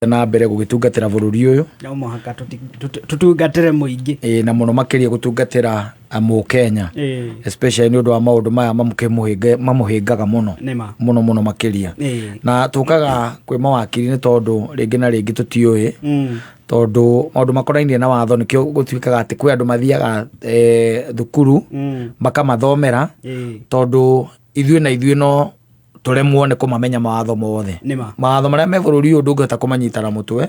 Na mbere gũgĩtungatĩra bũrũri ũyũ. No mũhaka tũtungatĩre mũingĩ. Ĩĩ, na mũno makĩria gũtungatĩra mũkenya, especially nĩ ũndũ wa maũndũ maya mamũhĩngaga mũno. Nĩma. Mũno mũno makĩria. Na tũkaga kwĩ mawakiri nĩ tondũ rĩngĩ na rĩngĩ tũtiũĩ, tondũ maũndũ makonainie na watho, nĩkĩo gũtuĩkaga atĩ kwĩ andũ mathiaga thukuru makamathomera, tondũ ithuĩ na ithuĩ no tũremwo nĩ kũmamenya mawatho mothe. Nĩma. Mawatho marĩa me bũrũri ũyũ ndũngĩhota kũmanyita na mũtwe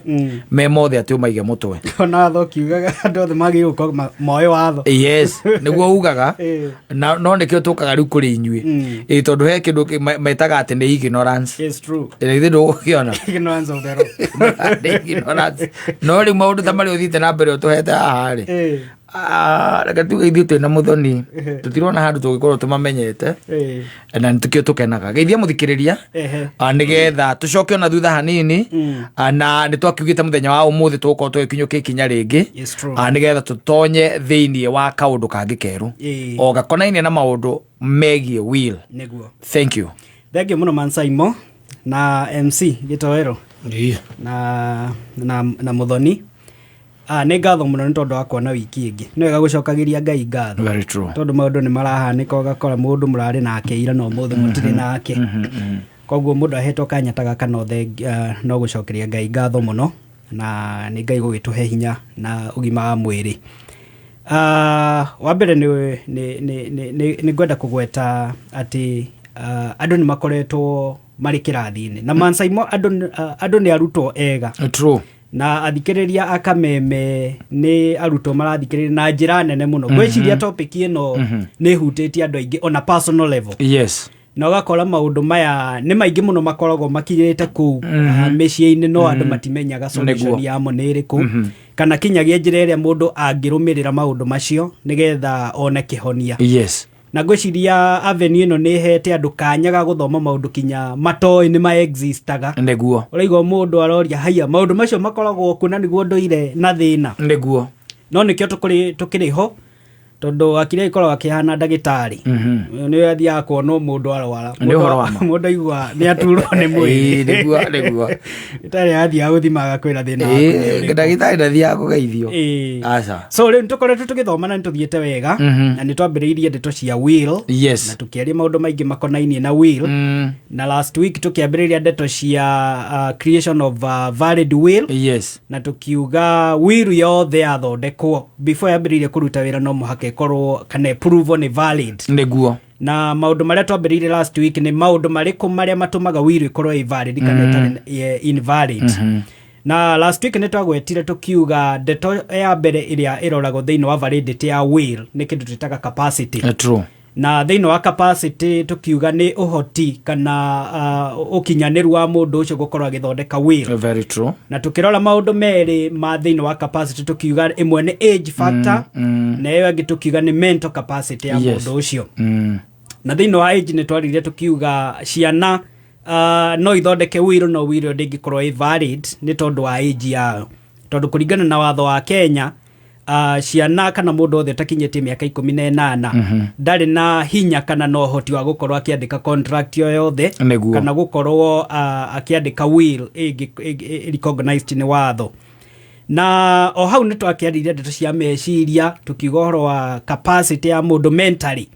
me mothe atĩ ũmaige mũtwe. Ona watho ũkiugaga andũ othe magĩrĩirwo gũkorwo moĩ watho. Yes, nĩguo ugaga. Na no nĩkĩo tũkaga rĩu kũrĩ inyuĩ. Ĩ, tondũ he kĩndũ metaga atĩ nĩ ignorance. It's true. Ĩ, ithuĩ ndũgũkĩona. Ignorance of the law. Nĩ ignorance. No rĩu maũndũ ta marĩa ũthiĩte na mbere ũtũhete haha rĩ, reke tuge ithuĩ twĩna mũthoni tũtirona handũ tũngĩkorwo tũmamenyete, na nĩtũkĩo tũkenaga geithia mũthikĩrĩria, nĩgetha tũcoke ona thutha hanini. Na nĩ twakiugĩte mũthenya wa ũmũthĩ tũgũkorwo tũgĩkinyũkia ikinya rĩngĩ, It's true. Nĩgetha tũtonye thĩinĩ wa kaũndũ kangĩ kerũ o gakonainie na maũndũ megiĩ will. Nĩguo. Thank you. Thengiũ mũno, Mansaimo na MC Gĩtoero na Mũthoni. Nĩ ngatho mũno nĩ tondũ wa kuona wiki ĩngĩ. Nĩ wega gũcokagĩria Ngai ngatho. Very true. Tondũ maũndũ nĩ marahanĩka, ũgakora mũndũ mũrarĩ nake ira no ũmũthĩ mũtirĩ nake. Koguo mũndũ ahetwo kanya ta gaka no gũcokeria Ngai ngatho mũno, na nĩ Ngai gũgĩtũhe hinya na ũgima wa mwĩrĩ. Wa mbere nĩ ngwenda kũgweta atĩ andũ nĩ makoretwo marĩ kĩrathi-inĩ na Mansaimo, andũ nĩ arutwo ega. True. Na athikĩrĩria a Kameme nĩ arutwo marathikĩrĩria na njĩra nene mũno. Ngwĩciria topic ĩno nĩ ĩhutĩtie andũ aingĩ on a personal level, na ũgakora maũndũ maya nĩ maingĩ mũno makoragwo makinyĩte kũu mĩciĩ-inĩ, no andũ matimenyaga solution yamo nĩ ĩrĩkũ, kana kinyagia njĩra ĩrĩa mũndũ angĩrũmĩrĩra maũndũ macio nĩgetha one kĩhonia. Na ngwĩciria avenue ĩno nĩ ĩhete andũ kanya ga gũthoma maũndũ kinya matoĩ nĩ ma existaga. Ũraigua mũndũ aroria, "Haiya, maũndũ macio makoragwo kuo na nĩguo ndũire na thĩna?" No nĩkĩo tũkĩrĩ ho, tondũ akiri agĩkoragwo akĩhana ndagĩtarĩ nĩ athiaga kuonwo mũndũ arwara. Nĩ ũhoro wa ma. Mũndũ aigua nĩ aturwo nĩ mwĩrĩ. Nĩguo. Ndagĩtarĩ athiaga gũthima agakwĩra thĩna waku nĩ ũrĩkũ. Ndagĩtarĩ ndathiaga kũgeithio. Aca. So rĩu nĩtũkoretwo tũgĩthoma na nĩtũthiĩte wega, na nĩtwambĩrĩirie ndeto cia will, na tũkĩaria maũndũ maingĩ makonainie na will, na last week tũkĩambĩrĩria ndeto cia creation of valid will, na tũkiuga will yothe yathondekwo, before yambĩrĩirie kũruta wĩra, no mũhaka ĩkorwo kana ĩprove nĩ valid. Na maũndũ marĩa twambĩrĩirie last week nĩ maũndũ marĩkũ marĩa matũmaga will ĩkorwo ĩ valid kana ĩtarĩ invalid. Na last week nĩ twagwetire tũkiuga ndeto ya mbere ĩrĩa ĩroragwo thĩinĩ wa validity ya will nĩ kĩndũ twĩtaga capacity. Na thĩinĩ wa capacity tũkiuga nĩ ũhoti kana ũkinyanĩru wa mũndũ ũcio gũkorwo agĩthondeka will. Very true. Na tũkĩrora maũndũ merĩ ma thĩinĩ wa capacity, tũkiuga ĩmwe nĩ age factor, na ĩyo ĩngĩ tũkiuga nĩ mental capacity ya mũndũ ũcio. Na thĩinĩ wa age nĩ twaririe tũkiuga ciana no ithondeke will, no will ĩyo ndĩngĩkorwo ĩ valid nĩ tondũ wa age yayo, tondũ kũringana na watho wa Kenya, ciana kana mũndũ wothe ũtakinyĩtie mĩaka 18 ndarĩ na hinya kana na ũhoti wa gũkorwo akĩandĩka contract o yothe, kana gũkorwo akĩandĩka will recognized nĩ watho. Na o hau nĩ twakĩaririe ndeto cia meciria, tũkiuga ũhoro wa capacity ya mũndũ mentally,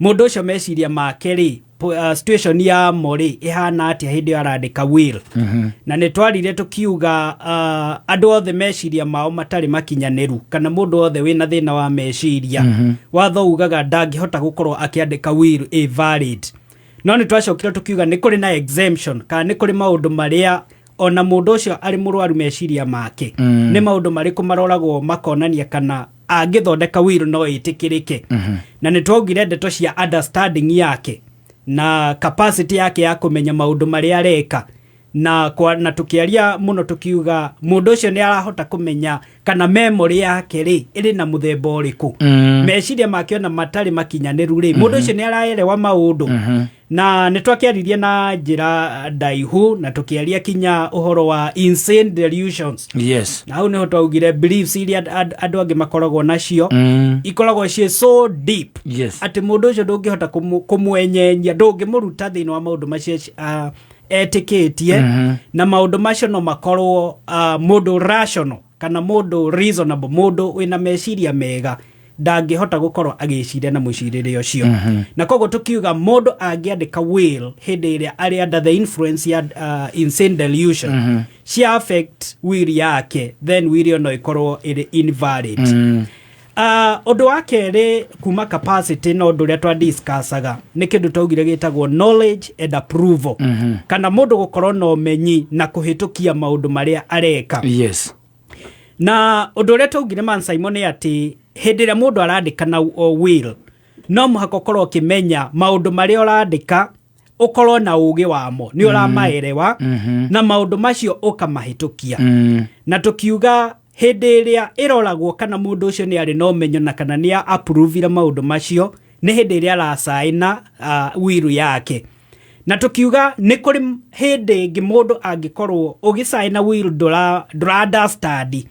mũndũ ũcio meciria make rĩ, situation yamo rĩ, ĩhana atĩa hĩndĩ ĩyo arandĩka will. Na nĩ twarire tũkiuga andũ othe meciria mao matarĩ makinyanĩru, kana mũndũ wothe wĩna thĩna wa meciria, watho ugaga ndangĩhota gũkorwo akĩandĩka will ĩ valid. No nĩ twacokire tũkiuga nĩ kũrĩ na exemption, kana nĩ kũrĩ maũndũ marĩa ona mũndũ ũcio arĩ mũrwaru meciria make, nĩ maũndũ marĩkũ maroragwo makonania kana angĩthondeka will no ĩtĩkĩrĩke. Na nĩ twaugire ndeto cia understanding yake na capacity yake ya kũmenya maũndũ marĩa areka, na tũkĩaria mũno tũkiuga mũndũ ũcio nĩ arahota kũmenya kana memory yake rĩ, ĩrĩ na mũthemba ũrĩkũ, meciria make ona matarĩ makinyanĩru rĩ, mũndũ ũcio nĩ araerewa maũndũ. Na nĩ twakĩaririe na njĩra ndaihu na tũkĩaria kinya ũhoro wa insane delusions. Na hau nĩho twaugire beliefs iria andũ angĩ makoragwo nacio ikoragwo ciĩ so deep atĩ mũndũ ũcio ndũngĩhota kũmwenyenyia, ndũngĩmũruta thĩinĩ wa maũndũ macio. Etĩkĩtie na maũndũ macio no makorwo mũndũ rational kana mũndũ reasonable, mũndũ wĩna meciria mega ndangĩhota gũkorwo agĩciria na mũcirĩre ũcio. Na koguo tũkiuga mũndũ angĩandĩka will hĩndĩ ĩrĩa arĩ under the influence ya insane delusion cia affect will yake, then will ĩyo no ĩkorwo ĩrĩ invalid. Ũndũ wa kerĩ kuma capacity na ũndũ ũrĩa twadiscussaga nĩ kĩndũ twaugire gĩtagwo knowledge and approval, kana mũndũ gũkorwo na ũmenyi na kũhĩtũkia maũndũ marĩa areka. Na ũndũ ũrĩa twaugire, man Simon, nĩ atĩ hĩndĩ ĩrĩa mũndũ arandĩka na will, no mũhaka ũkorwo ũkĩmenya maũndũ marĩa ũrandĩka, ũkorwo na ũgĩ wamo, nĩ ũramaerewa na maũndũ macio ũkamahĩtũkia. Na tũkiuga hĩndĩ ĩrĩa ĩroragwo kana mũndũ ũcio nĩ arĩ na ũmenyo na kana nĩ approvire maũndũ macio nĩ hĩndĩ ĩrĩa aracaina will yake. Na tũkiuga nĩ kũrĩ hĩndĩ ĩngĩ mũndũ angĩkorwo ũgĩcaina will ndũra understand,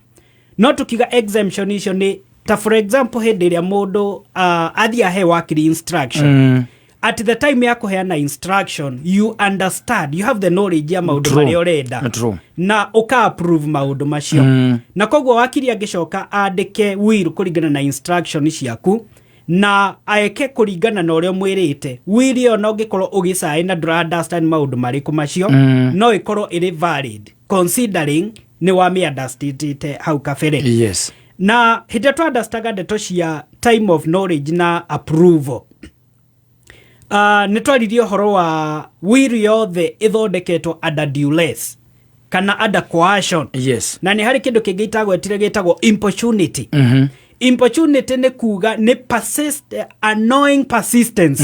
no tũkiuga exemption icio nĩ ta, for example, hĩndĩ ĩrĩa mũndũ athiĩ ahe wakiri instruction. At the time ya kũheana instruction, you understand, you have the knowledge ya maũndũ marĩa ũrenda na ũka approve maũndũ macio. Na koguo wakiri angĩcoka andĩke will kũringana na instruction ciaku na aeke kũringana na ũrĩa ũmwĩrĩte, will ĩyo no ũngĩkorwo ũgĩcaĩ na ndũra understand maũndũ marĩkũ macio, no ĩkorwo ĩrĩ valid considering nĩ wamĩ understandĩte hau kabere. Na hĩndĩ ĩrĩa twa ndeto cia time of knowledge na approval, nĩ twaririe ũhoro wa will yothe ĩthondeketwo under duress kana under coercion. Na nĩ harĩ kĩndũ kĩngĩ itagwetire gĩtagwo importunity. Importunity nĩ kuga nĩ persist, annoying persistence.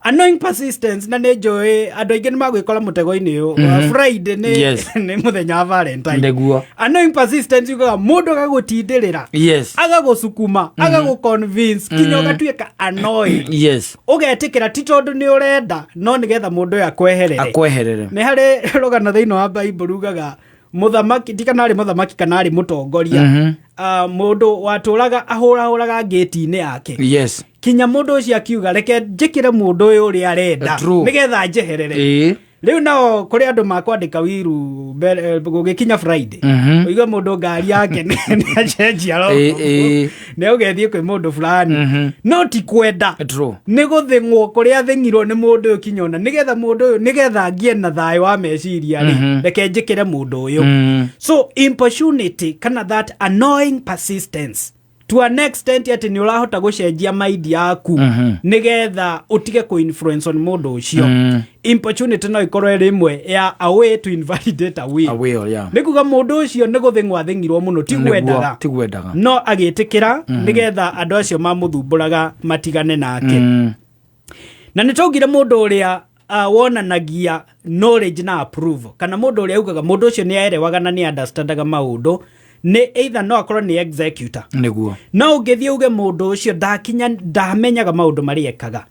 Annoying persistence, na nĩ njũĩ andũ aingĩ nĩ magwĩkora mũtego-inĩ ũyũ. Friday nĩ nĩ mũthenya wa Valentine. Annoying persistence yugaga mũndũ agagũtindĩrĩra, agagũcukuma, agagũconvince kinya ũgatuĩka annoyed, ũgetĩkĩra ti tondũ nĩ ũrenda no nĩgetha mũndũ ũyũ akweherere. Akweherere. Nĩ harĩ rũgano thĩinĩ wa Bible rugaga mũthamaki, ti kana arĩ mũthamaki kana arĩ mũtongoria, mũndũ watũraga ahũrahũraga ngĩti-inĩ yake, kinya mũndũ ũcio akiuga, "Reke njĩkĩre mũndũ ũyũ ũrĩa arenda nĩgetha njeherere." Rĩu nao kũrĩ andũ makwandĩka will mbere gũgĩkinya Friday, ũigue mũndũ ngari yake nĩ acenjia nĩ ũgethiĩ kwĩ mũndũ fulani, no ti kwenda, nĩ gũthĩng'wo kũrĩa athĩng'irwo nĩ mũndũ ũyũ kinyona nĩgetha mũndũ ũyũ, nĩgetha ngie na thayũ wa meciria rĩ, reke njĩkĩre mũndũ ũyũ. So importunity kana that annoying persistence to an extent atĩ nĩ ũrahota gũcenjia mind yaku nĩgetha ũtige kũ-influence on mũndũ ũcio, importunity no ĩkorwo ĩrĩ ĩmwe ya a way to invalidate a will. A will, yeah. Nĩ kuga mũndũ ũcio nĩ gũthĩng'wo athĩng'irwo mũno, ti gwendaga, ti gwendaga, no agĩtĩkĩra nĩgetha andũ acio mamũthumbũraga matigane nake. Na nĩ twaugire mũndũ ũrĩa wonanagia knowledge na approval, kana mũndũ ũrĩa ugaga mũndũ ũcio nĩ aerewaga na nĩ understandaga maũndũ, nĩ either no akorwo nĩ executor. No ũngĩthiĩ uge mũndũ ũcio ndakinya ndamenyaga maũndũ marĩa ekaga,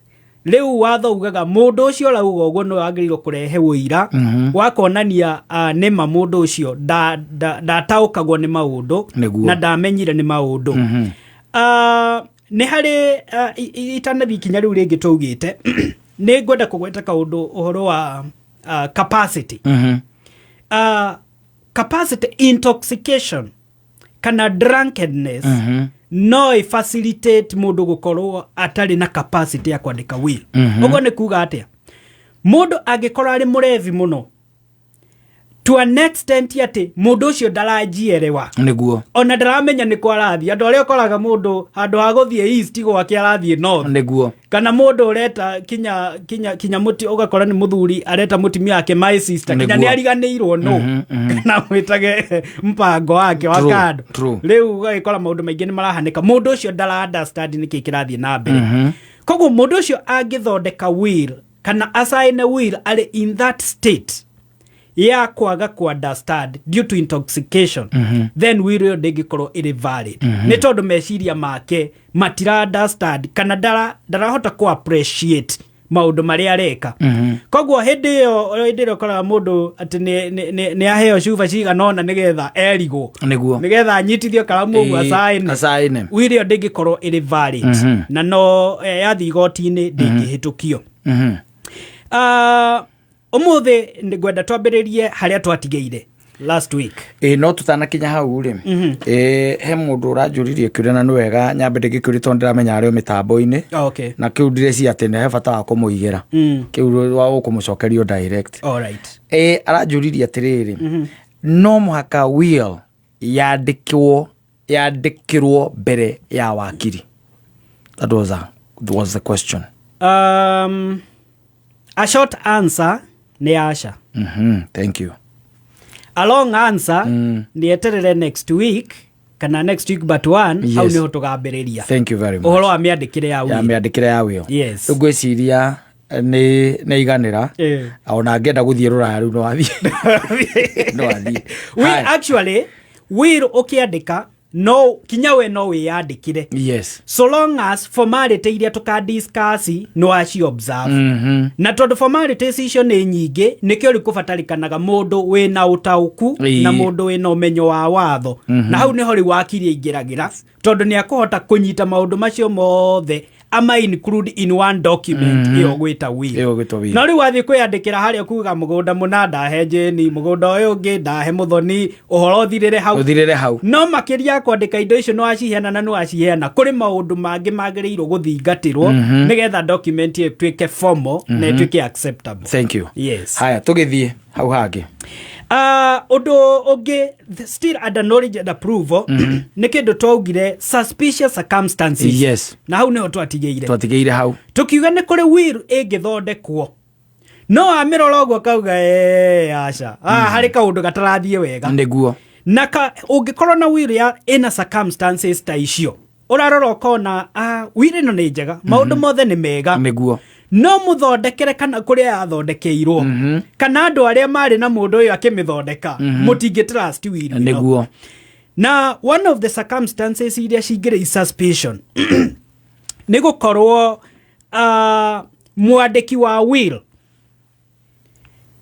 rĩu watho ugaga mũndũ ũcio ũrauga ũguo nĩwe wagĩrĩirwo kũrehe ũira wa kuonania nĩma mũndũ ũcio ndataũkagwo nĩ maũndũ na ndamenyire nĩ maũndũ. Nĩ harĩ itanathiĩ ikinya rĩu rĩngĩ twaugĩte, nĩ ngwenda kũgweta kaũndũ ũhoro wa capacity. Capacity, intoxication kana drunkenness no ĩ facilitate mũndũ gũkorwo atarĩ na capacity ya kwandĩka will. Ũguo nĩ kuga atĩa? Mũndũ angĩkorwo arĩ mũrevi mũno to an extent atĩ mũndũ ũcio ndaranjierewa, ona ndaramenya nĩ kwa arathiĩ, andũ arĩa ũkoraga mũndũ handũ ha gũthiĩ east gwake arathiĩ north, kana mũndũ ũreta kinya mũti, ũgakora nĩ mũthuri areta mũtumia wake my sister, kinya nĩ ariganĩirwo no kana mwĩtage mpango wake wa kando. Rĩu ũgagĩkora maũndũ maingĩ nĩ marahanĩka, mũndũ ũcio ndara understand nĩkĩ kĩrathiĩ na mbere. Koguo mũndũ ũcio angĩthondeka will kana asaine will arĩ in that state ya kwaga ku understand due to intoxication, then will ĩyo ndĩngĩkorwo ĩrĩ valid, nĩ tondũ meciria make matira understand kana ndarahota ku appreciate maũndũ marĩa areka. Koguo hĩndĩ ĩyo, hĩndĩ ĩrĩa ũkoraga mũndũ atĩ nĩ aheo cuba cigana ũna nĩgetha erigwo, nĩgetha anyitithio karamu ũguo acaine, acaine, will ĩyo ndĩngĩkorwo ĩrĩ valid, na no yathiĩ igoti-inĩ ndĩngĩhĩtũkio. Ũmũthĩ ngwenda twambĩrĩrie harĩa twatigĩire last week. Ĩ, no tũtanakinya hau rĩ, ĩ, he mũndũ ũranjũririe kĩũria na nĩ wega nyambe ndĩgĩkĩũrie tondũ ndĩramenya arĩ o mĩtambo-inĩ. Na kĩu ndireciria atĩ nĩ he bata wa kũmũigĩra kĩu wa ũkũmũcokerio direct. All right. Ĩ, aranjũririe atĩrĩrĩ, no mũhaka will yandĩkĩrwo mbere ya wakiri? That was the question. A short answer nĩ aca. Thank you. A long answer nĩ eterere next week kana next week but one. Hau nĩho tũgambĩrĩria Thank you very much. ũhoro wa mĩandĩkĩre ya ya will. Mĩandĩkĩre ya will. Yes. Rĩu ngwĩciria nĩ iganĩra. Ona angĩenda gũthiĩ rũraya rĩu no athiĩ. We Haya. Actually, will ũkĩandĩka no kinya we no wĩyandĩkĩre, so long as formality iria tũkadiscuss no aci observe. Na tondũ formalities icio nĩ nyingĩ, nĩkĩo rĩu kũbatarĩkanaga mũndũ wĩna ũtaũku na mũndũ wĩna ũmenyo wa watho. Na hau nĩho rĩu wakiri aingĩragĩra, tondũ nĩ akũhota kũnyita maũndũ macio mothe ama include in one document ĩyo gwĩta will. Ĩyo gwĩtwo will. No rĩu wathiĩ kwĩyandĩkĩra harĩa kuga mũgũnda mũna ndahe Jane, mũgũnda ũyũ ũngĩ ndahe Mũthoni, ũhoro ũthirĩre hau. Ũthirĩre hau. No makĩria ya kwandĩka indo icio nĩ waciheana na nĩ waciheana, kũrĩ maũndũ mangĩ magĩrĩirwo gũthingatĩrwo nĩgetha document ĩyo ĩtuĩke formal na ĩtuĩke acceptable. Thank you. Yes. Haya, tũgĩthiĩ hau hangĩ. Ũndũ ũngĩ still under knowledge and approval nĩ kĩndũ twaugire, suspicious circumstances. Na hau nĩho twatigĩire. Twatigĩire hau. Tũkiuga nĩ kũrĩ will ĩngĩthondekwo no wamĩrora ũguo kauga, "Eh, aca, ah, harĩ kaũndũ gatarathiĩ wega." Na ka ũngĩkorwo na will ya ĩna circumstances ta icio, ũrarora ũkona, ah, will ĩno nĩ njega, maũndũ mothe nĩ mega, no mũthondekere kana kũrĩa yathondekeirwo kana andũ arĩa marĩ na mũndũ ũyũ akĩmĩthondeka, mũtingĩ trust will ĩno. Na one of the circumstances iria cingĩrĩ suspicion nĩ gũkorwo mwandĩki wa will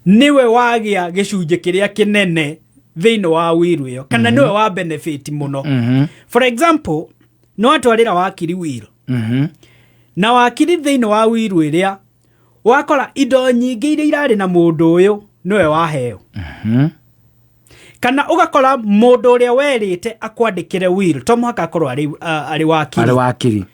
nĩwe wagĩa gĩcunjĩ kĩrĩa kĩnene thĩinĩ wa will ĩyo kana nĩwe wa benefit mũno. For example, no atwarĩra wakiri will na wakiri thĩinĩ wa will ĩrĩa wakora indo nyingĩ iria irarĩ na mũndũ ũyũ nĩwe waheo, kana ũgakora mũndũ ũrĩa werĩte akwandĩkĩre will to mũhaka akorwo arĩ wakiri. Arĩ wakiri.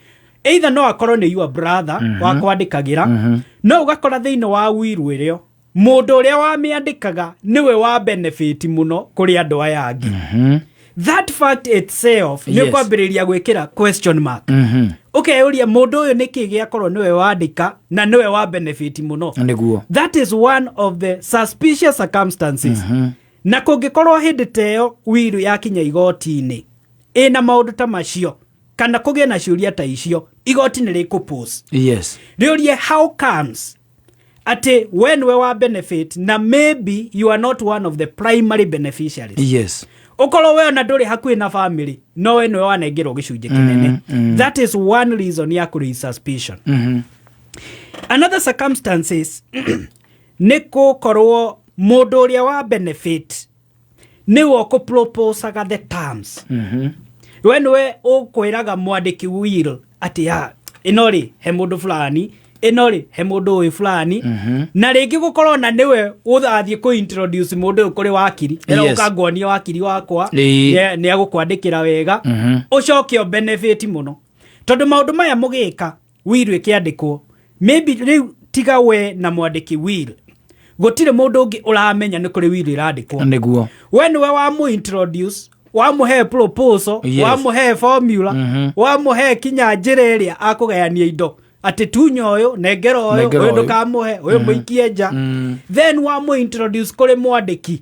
Either no akorwo nĩ your brother wakwandĩkagĩra, no ũgakora thĩinĩ wa will ĩrĩo mũndũ ũrĩa wamĩandĩkaga nĩwe wa benefit mũno kũrĩ andũ aya angĩ. That fact itself nĩ ũkwambĩrĩria gwĩkĩra question mark, ũkeyũria mũndũ ũyũ nĩkĩ gĩakorwo nĩwe wandĩka na nĩwe wa benefit mũno. That is one of the suspicious circumstances. Na kũngĩkorwo hĩndĩ ta ĩyo will yakinya igoti-inĩ ĩna maũndũ ta macio kana kũgĩe na ciũria ta icio, igoti nĩ rĩkũpose rĩũrie how comes atĩ we nĩwe wa benefit na maybe you are not one of the primary beneficiaries. Ũkorwo we ona ndũrĩ hakuhĩ na family, no we nĩwe wanengerwo gĩcunjĩ kĩnene. That is one reason ya kũraise suspicion. Another circumstances nĩ gũkorwo mũndũ ũrĩa wa benefit nĩwe ũkũproposaga the terms. We nĩwe ũkwĩraga mwandĩki will atĩ ya ĩno rĩ he mũndũ fulani, ĩno rĩ he mũndũ ũyũ fulani, na rĩngĩ gũkorwo na nĩwe ũthathiĩ kũ introduce mũndũ ũyũ kũrĩ wakiri. Ũkanguonia wakiri wakwa nĩ agũkwandĩkĩra wega, ũcoke o benefit mũno, tondũ maũndũ maya mũgĩka will ĩkĩandĩkwo, maybe rĩu tiga we na mwandĩki will gũtirĩ mũndũ ũngĩ ũramenya nĩ kũrĩ will ĩrandĩkwo. We nĩwe wamũ introduce, wamũhe proposal, wamũhe formula, wamũhe kinya njĩra ĩrĩa akũgayania indo, atĩ tunya ũyũ, nengera ũyũ, Nengera ũyũ ũyũ. ndũkamũhe ũyũ, mũikie nja. Then wamũ introduce kũrĩ mwandĩki,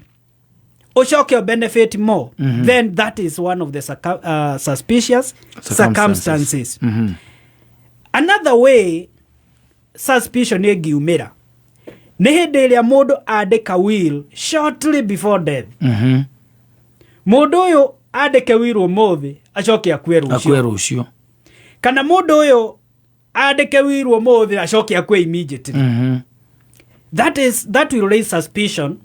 ũcoke o benefit more. Then that is one of the suspicious Circumstances. circumstances. Another way suspicion ĩngiumĩra nĩ hĩndĩ ĩrĩa mũndũ andĩka will shortly before death. Mũndũ ũyũ andĩke will ũmũthĩ, acoke akue akue rũciũ. Rũciũ. Kana mũndũ ũyũ andĩke will ũmũthĩ, acoke akue immediately. That will raise suspicion.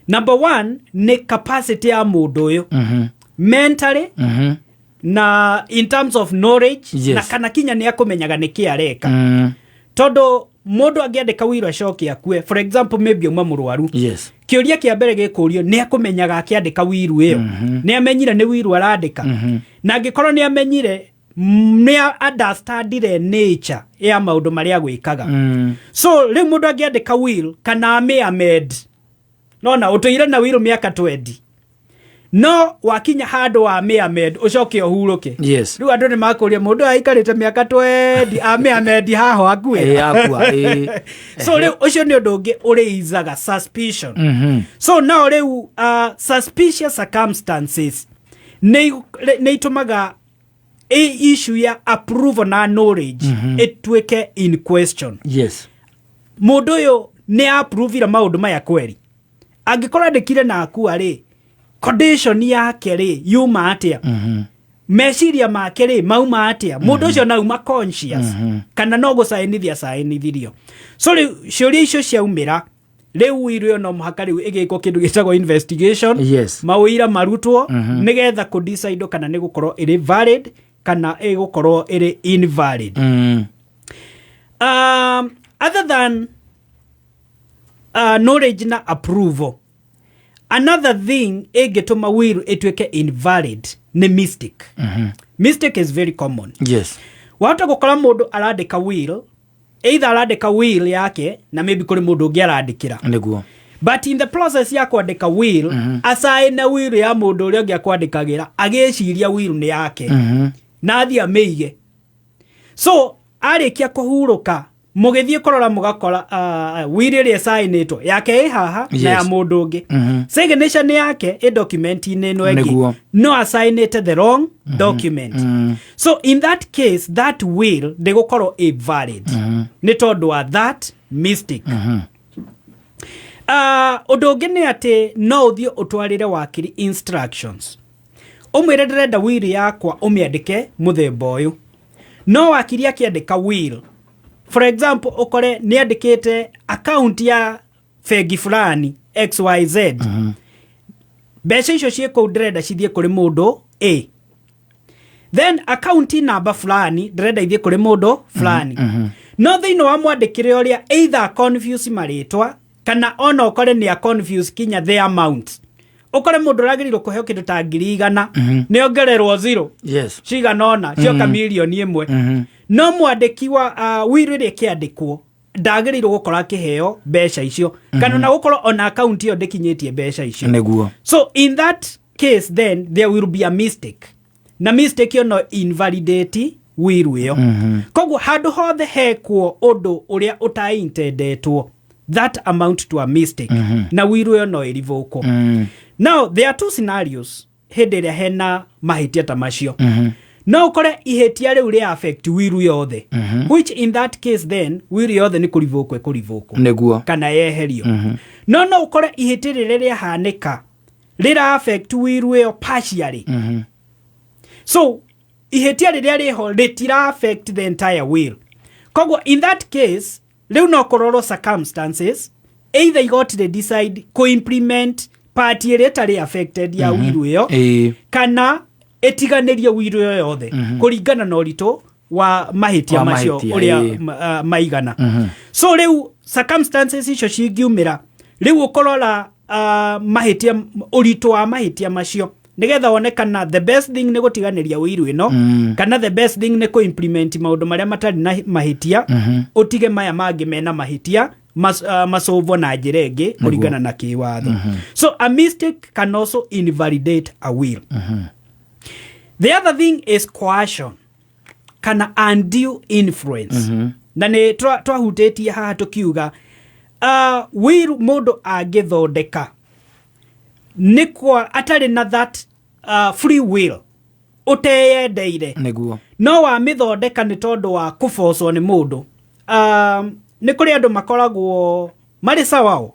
Number one nĩ capacity ya mũndũ ũyũ mentally na in terms of knowledge na kana kinya nĩ akũmenyaga nĩ kĩ areka, tondũ Mũndũ angĩandĩka will acoke akue, for example, maybe auma mũrwaru, kĩũria kĩa mbere gĩkũrio nĩ akũmenyaga akĩandĩka will ĩyo, nĩ amenyire nĩ will arandĩka? Na angĩkorwo nĩ amenyire, nĩ understandire nature ya maũndũ marĩa agwĩkaga? So rĩu mũndũ angĩandĩka will kana amĩ amend, nona ũtũire na will mĩaka 20, no wakinya handũ wa amĩ amend ũcoke ũhurũke, rĩu andũ nĩ makũria, mũndũ ũyũ aikarĩte mĩaka 20 amĩ amend haho akue? Ĩ, akua, ĩ. So rĩu ũcio nĩ ũndũ ũngĩ ũrĩizaga suspicion. So now rĩu suspicious circumstances nĩ itũmaga issue ya approval na knowledge ĩtuĩke in question. Mũndũ ũyũ nĩ approvire maũndũ maya kweri? Angĩkorwo andĩkire na akua rĩ, condition yake rĩ yuma atĩa? Meciria make rĩ mauma atĩa? Mũndũ ũcio nauma conscious kana no gũcainithia cainithirio? So rĩu ciũria icio ciaumĩra, rĩu will ĩyo no mũhaka rĩu ĩgĩkwo kĩndũ gĩtagwo investigation, mawĩira marutwo, nĩgetha kũ decide kana nĩ gũkorwo ĩrĩ valid kana ĩgũkorwo ĩrĩ invalid. Other than knowledge na approval, another thing ĩngĩtũma will ĩtuĩke invalid nĩ mistake. Mistake is very common. Wahota gũkora mũndũ arandĩka will, either arandĩka will yake na maybe kũrĩ mũndũ ũngĩ arandĩkĩra, but in the process ya kwandĩka will, acaine will ya mũndũ ũrĩa ũngĩ akwandĩkagĩra, agĩciria will nĩ yake, na athiĩ amĩige. So arĩkia kũhurũka, mũgĩthiĩ kũrora, mũgakora will ĩrĩa ĩcainĩtwo yake ĩ haha na ya mũndũ ũngĩ. Signature nĩ yake ĩ document-inĩ ĩno ĩngĩ, no acainĩte the wrong document. So in that case, that will ndĩgũkorwo ĩ valid nĩ tondũ wa that mistake. Ũndũ ũngĩ nĩ atĩ no ũthiĩ ũtwarĩre wakiri instructions, ũmwĩre, "Ndĩrenda will yakwa ũmĩandĩke mũthemba ũyũ." No wakiri akĩandĩka will, for example, ũkore nĩ andĩkĩte account ya bengi fulani XYZ, mbeca icio ciĩ kũu ndĩrenda cithiĩ kũrĩ mũndũ A, then account number fulani ndĩrenda ithiĩ kũrĩ mũndũ fulani. No thĩinĩ wa mwandĩkĩre ũrĩa, either confuse marĩtwa kana ona ũkore nĩ a confuse kinya the amount, ũkore mũndũ ũragĩrĩirwo kũheo kĩndũ ta 100,000 nĩ ongererwo zero cigana ũna, cioka 1,000,000. No mwandĩki wa will ĩrĩa ĩkĩandĩkwo ndagĩrĩirwo gũkorwo akĩheo mbeca icio, kana ona gũkorwo ona akaunti ĩyo ndĩkinyĩtie mbeca icio. So in that case then there will be a mistake, na mistake ĩyo no invalidate will ĩyo. Koguo handũ hothe hekwo ũndũ ũrĩa ũtaintendetwo, that amount to a mistake, na will ĩyo no ĩrivũkwo. Now there are two scenarios hĩndĩ ĩrĩa hena mahĩtia ta macio. No ũkore ihĩtia rĩu rĩa affect will yothe, which in that case then will yothe nĩ kũrivũkwo ĩkũrivũkwo kana yeherio. No ũkore ihĩtia rĩrĩa rĩahanĩka rĩra affect will ĩyo partially. So ihĩtia rĩrĩa rĩho rĩtira affect the entire will. Koguo in that case rĩu no kũrorwo circumstances, either igoti rĩ decide kũ-implement part ĩrĩa ĩtarĩ affected ya will ĩyo, kana ĩtiganĩrie will ĩyo yothe kũringana na ũritũ wa mahĩtia Wa macio mahĩtia, ũrĩa maigana. So rĩu circumstances icio cingiumĩra, rĩu ũkũrora mahĩtia, ũritũ wa mahĩtia macio, nĩgetha wone kana the best thing nĩ gũtiganĩria will ĩno, kana the best thing nĩ kũ-implement maũndũ marĩa matarĩ na mahĩtia, ũtige maya mangĩ mena mahĩtia macũvwo na njĩra ĩngĩ kũringana na kĩwatho. So a mistake can also invalidate a will. The other thing is coercion kana undue influence. Na nĩ twahutĩtie haha tũkiuga will mũndũ angĩthondeka nĩ kwa atarĩ na that free will, ũteyendeire, no wamĩthondeka nĩ tondũ wa kũbocwo nĩ mũndũ. Nĩ kũrĩ andũ makoragwo marĩ sawao,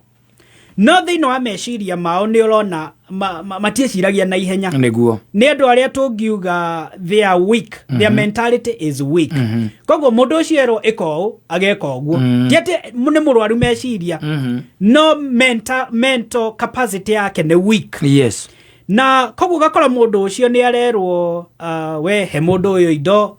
no thĩinĩ wa meciria mao nĩ ũrona matiĩciragia na ihenya. Nĩ andũ arĩa tũngiuga they are weak, their mentality is weak. Koguo mũndũ ũcio erwo ĩka ũũ, ageka ũguo. Ti atĩ nĩ mũrwaru meciria, no mental capacity yake nĩ weak. Na koguo ũgakora mũndũ ũcio nĩ arerwo, we he mũndũ ũyũ indo,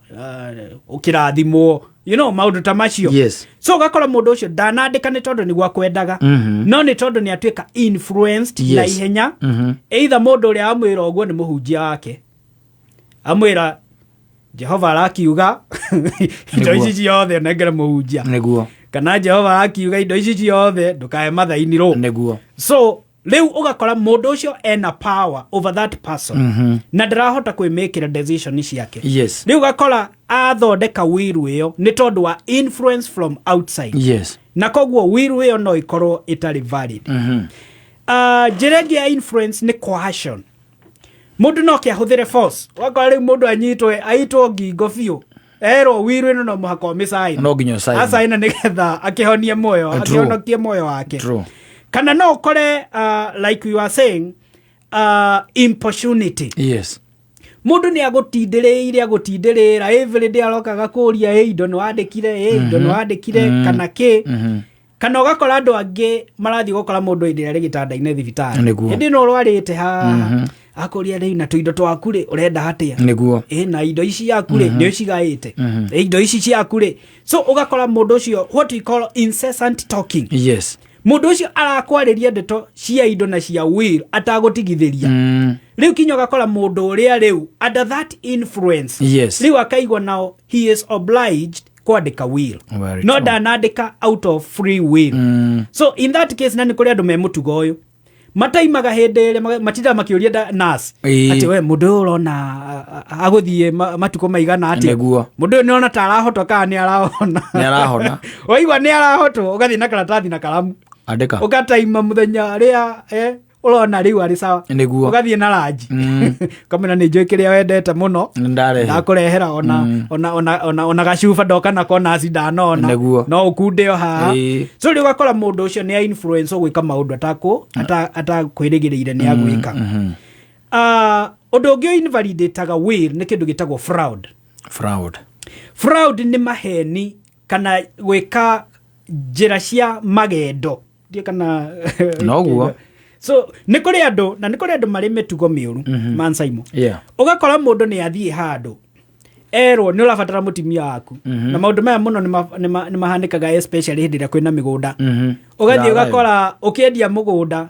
ũkĩrathimwo, maũndũ ta macio. So ũgakora mũndũ ũcio ndanandĩka nĩ tondũ nĩguo akwendaga, no nĩ tondũ nĩ atuĩka influenced na ihenya. Either mũndũ ũrĩa amwĩra ũguo nĩ mũhunjia wake, amwĩra Jehova arakiuga indo ici ciothe nengere mũhunjia, kana Jehova arakiuga indo ici ciothe ndũkae mathainirwo. So rĩu ũgakora mũndũ ũcio ena power over that person, na ndarahota kwĩmĩkĩra decision ciake. Rĩu ũgakora athondeka will ĩyo nĩ tondũ wa influence from outside, na koguo will ĩyo no ĩkorwo ĩtarĩ valid. Njĩra ĩngĩ ya influence nĩ coercion. Mũndũ no kĩahũthĩre force. Ũgakora rĩu mũndũ anyitwe, aitwo ngingo biũ, erwo will ĩno no mũhaka ũmĩcaina. No nginya ũcaine. Acaina nĩgetha akĩhonie muoyo, akĩhonokie muoyo wake. Kana no ũkore, like you are saying, importunity. Mũndũ nĩ agũtindĩrĩire, agũtindĩrĩra, every day arokaga kũria, ĩ indo nĩ wandĩkire, ĩ indo nĩ wandĩkire, kana kĩ. Kana ũgakora andũ angĩ marathiĩ gũkora mũndũ hĩndĩ ĩrĩa arĩ gĩtanda-inĩ thibitarĩ. Hĩndĩ ĩno ũrwarĩte haha, akũria rĩu na tũindo twaku rĩ, ũrenda atĩa? Ĩ na indo ici ciaku rĩ, nĩ ũcigaĩte? Ĩ indo ici ciaku rĩ? So ũgakora mũndũ ũcio, what we call incessant talking. Mũndũ ũcio arakwarĩria ndeto cia indo na cia will atagũtigithĩria. Rĩu kinya ũgakora mũndũ ũrĩa rĩu under that influence, rĩu akaigua nao he is obliged kwandĩka will. Very No true. ndanandĩka out of free will. So in that case, na nĩ kũrĩ andũ me mũtugo ũyũ mataimaga hĩndĩ ĩrĩa matindaga makĩũria nurse atĩ we mũndũ ũyũ ũrona agũthiĩ matukũ maigana atĩa? Mũndũ ũyũ nĩona ta arahotwo kana nĩ arahona? Nĩ arahona. Waigua nĩ arahotwo, ũgathiĩ na karatathi na karamu. Andĩka. Ũgataima mũthenya rĩa ũrona rĩu arĩ sawa. Ũgathiĩ na ranji. Kamwĩra nĩ njũĩ kĩrĩa wendete mũno. Nĩ ndarehe. Ndakũrehera ona gacuba ndoka nako naci ndanona. No ũkunde o haha. So rĩu ũgakora mũndũ ũcio nĩ a influence gwĩka maũndũ atakwĩrĩgĩrĩire nĩ agwĩka. Ũndũ ũngĩ invalidataga will nĩ kĩndũ gĩtagwo fraud. Fraud. Fraud nĩ maheni kana gwĩka njĩra cia magendo. Ndiũĩ kana Noguo. So nĩ kũrĩ andũ, na nĩ kũrĩ andũ marĩ mĩtugo mĩũru, man Simon. Ũgakora mũndũ nĩ athiĩ handũ erwo nĩ ũrabatara mũtumia waku, na maũndũ maya mũno nĩ mahanĩkaga especially hĩndĩ ĩrĩa kwĩna mĩgũnda. Ũgathiĩ ũgakora ũkĩendia mũgũnda,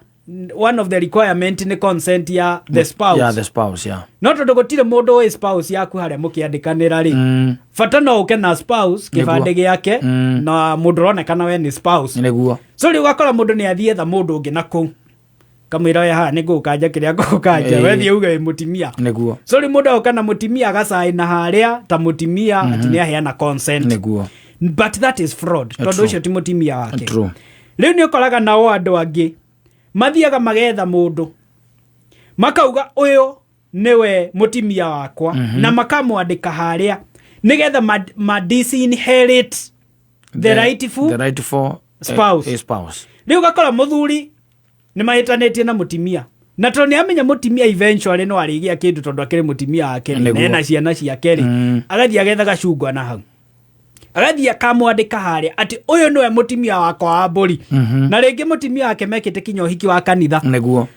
one of the requirement nĩ consent ya the spouse. Yeah, the spouse, yeah. No tondũ gũtirĩ mũndũ ũĩ spouse yaku harĩa mũkĩandĩkanĩra rĩ, bata no ũke na spouse kĩbandĩ gĩake, na mũndũ ũronekana we nĩ spouse. So rĩu ũgakora mũndũ nĩ athiĩ etha mũndũ ũngĩ na kũu, kamwĩra we haha nĩ ngũgũkanja kĩrĩa ngũgũkanja, we thiĩ uge wĩ mũtumia. So rĩu mũndũ agoka na mũtumia agacaina harĩa ta mũtumia atĩ nĩ aheana consent. But that is fraud, tondũ ũcio ti mũtumia wake. Rĩu nĩ ũkoraga nao andũ angĩ mathiaga magetha mũndũ makauga ũyũ nĩwe mũtumia wakwa, na makamwandĩka harĩa nĩgetha ma disinherit the rightful the rightful spouse. Spouse. Rĩu ũgakora mũthuri nĩ mahĩtanĩtie na mũtumia, na tondũ nĩ amenya mũtumia eventually no arĩgĩa kĩndũ tondũ akĩrĩ mũtumia wake rĩ, na ena ciana ciake rĩ, agathiĩ agetha gacungwa na hau, agathiĩ akamwandĩka harĩa atĩ ũyũ nĩwe mũtumia wakwa wa mbũri, na rĩngĩ mũtumia wake mekĩte kinya ũhiki wa kanitha.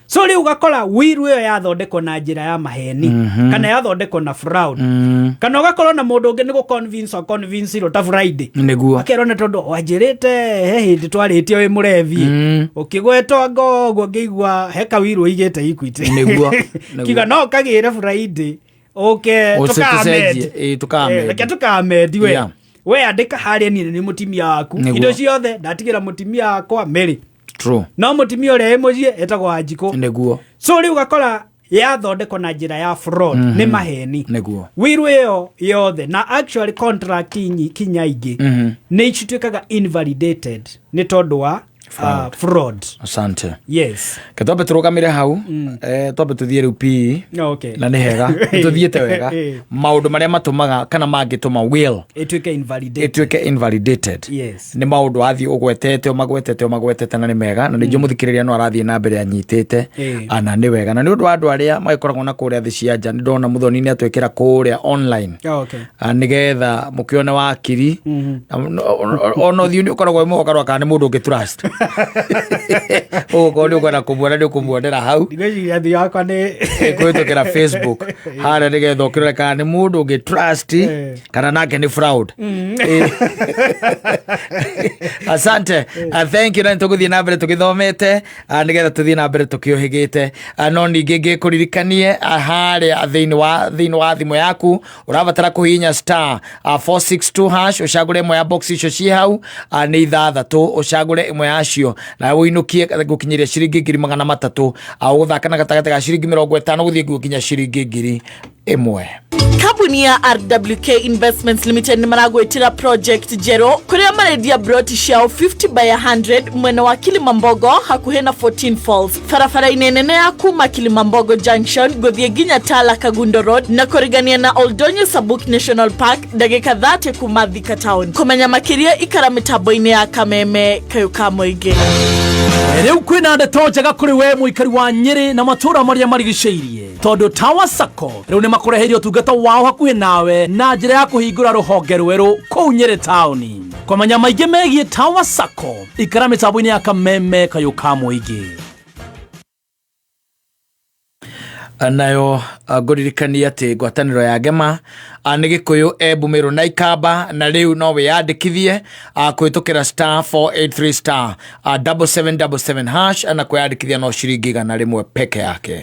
So rĩu ũgakora will ĩyo yathondekwo na njĩra ya maheni, kana yathondekwo na fraud, kana ũgakorwo na mũndũ ũngĩ nĩ gũ-convince o convince irwo ta Friday, akerwo nĩ tondũ wanjĩrĩte he hĩndĩ twarĩtie wĩ mũrevi, ũkĩgwetwo ngo ũguo ngĩigua he kawirũ ũigĩte Equity. Kiuga no ũkagĩre Friday ũke Ũce tũkamend. tũcenjie, ĩĩ, tũkamend. Reke tũkamendi we. We andĩka harĩa niĩ nĩ mũtumia waku. Indo ciothe ndatigĩra mũtumia wakwa Mary. No mũtumia ũrĩa wĩ mũciĩ etagwo Wanjikũ. So rĩu ũgakora yathondekwo na njĩra ya fraud, nĩ maheni. Will ĩyo yothe na actually contract kinya ingĩ nĩ cituĩkaga invalidated nĩ tondũ wa Fraud. Fraud. Asante. Yes. Ke twambe tũrũgamĩre hau, twambe tũthiĩ rĩu PE. Na nĩ hega nĩ tũthiĩte wega. Maũndũ marĩa matũmaga kana mangĩtũma will ĩtuĩke invalidated. Ĩtuĩke invalidated. Nĩ maũndũ athiĩ ũgwetete, ũmagwetete, ũmagwetete, na nĩ mega, na ningĩ mũthikĩrĩria no arathiĩ na mbere anyitĩte. Ana nĩ wega, na nĩ ũndũ wa andũ arĩa magĩkoragwo na kũrĩa thĩ cia nja, nĩ ndona mũthoni nĩ atwĩkĩra kũrĩa online. Nĩgetha mũkĩone wakiri. Ona ũthiũ nĩ ũkoragwo wĩ mũgarũa kana nĩ mũndũ ũngĩ trust. Ũgũkorwo nĩ ũkwenda kũmuona, nĩ ũkũmuonera hau. Ndigwĩciria thiũ yakwa nĩ Kũhĩtũkĩra Facebook harĩa, nĩgetha ũkĩrore kana nĩ mũndũ ũngĩ trust kana nake nĩ fraud. Asante. Thank you. Na nĩtũgũthiĩ na mbere tũgĩthomete, nĩgetha tũthiĩ na mbere tũkĩũhĩgĩte. No ningĩ ngĩkũririkanie, harĩa thĩinĩ wa thimũ yaku ũrabatara kũhihinya *462# ũcagũre ĩmwe ya box icio ciĩ hau, nĩ ithathatũ, ũcagũre ĩmwe yacio na ũinũkie gũkinyĩria ciringi 300,000. Ũgũthaka na gatagatĩ ga ciringi 50 gũthiĩ nginya ciringi 1000. Kambuni ya RWK Investments Limited nĩ maragwĩtĩra project njerũ kũrĩa marendia broti ciao 50 by 100 mwena wa Kilimambogo, hakuhĩ na 14 Falls, barabara-inĩ nene ya kuma Kilimambogo Junction gũthiĩ nginya Tala Kagundo Road na kũrigania na Oldonyo Sabuk National Park, ndagĩka 30 kuma Thika Town. Kũmenya makĩria, ikara mĩtambo-inĩ ya Kameme Kayũ ka Mũingĩ. Rĩu kwĩna ndeto njega kũrĩ we mũikari wa Nyĩrĩ na matũũra marĩa marigicĩirie, tondũ Tower Sacco rĩu nĩ makũreheire ũtungata wao hakuhĩ nawe na njĩra ya kũhingũra rũhonge rwerũ kũu Nyĩrĩ taũni. Kũmenya maingĩ megiĩ Tower Sacco, ikara mĩtambo-inĩ ya Kameme Kayũ ka Mũingĩ. Nayo ngũririkania atĩ ngwatanĩro ya Ngema nĩ Gĩkũyũ, Embu, Mĩrũ na Ikamba, na rĩu no wĩyandĩkithie kũhĩtũkĩra *483*7777# na kwĩyandĩkithia no ciringi 100 peke yake.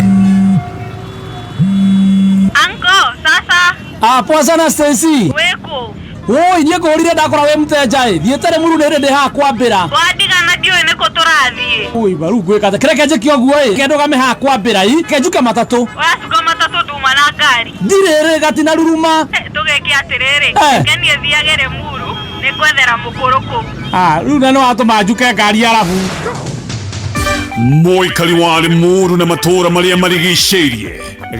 Anko, sasa. Ah, poa sana, Stacy. Wĩkũ? Woi, niĩ ngũrire ndakora wĩ mteja ĩ thiĩte rĩ mũru nĩ rĩ ndĩ haha kwambĩra. Wandigana ndiũĩ nĩkũ tũrathiĩ. Ui, baru ngwĩka atĩa? Kĩreke njĩke ũguo ĩ kendũgame haha kwambĩra i kenjuke matatũ. Ũracuka matatũ, nduma na ngari. Ndirĩ rĩ gatina ruruma. Eh, tũgĩke atĩrĩrĩ. Eh. Reke niĩ thiage Rĩmuru, nĩ ngwethera mũkũrũ kũu. Ah, rĩu na nĩ watũma njuke ngari arabu. Mũikari wa Limuru na matũũra marĩa marigicĩirie,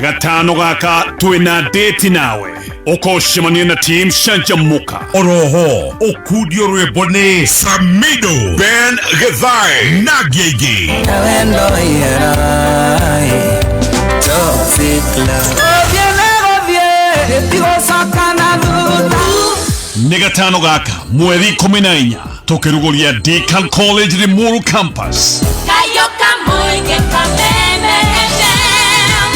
gatano gaka twĩna ndĩti nawe ũkocemania na team Canjamuka. Oroho ũkundio rwĩmbo nĩ Samido Ben Githae na ngĩngĩ. Nĩ gatano gaka mweri 14 tũkĩrugũria Deakin College Limuru Campus. Kayo Kamuinge, Kameme FM.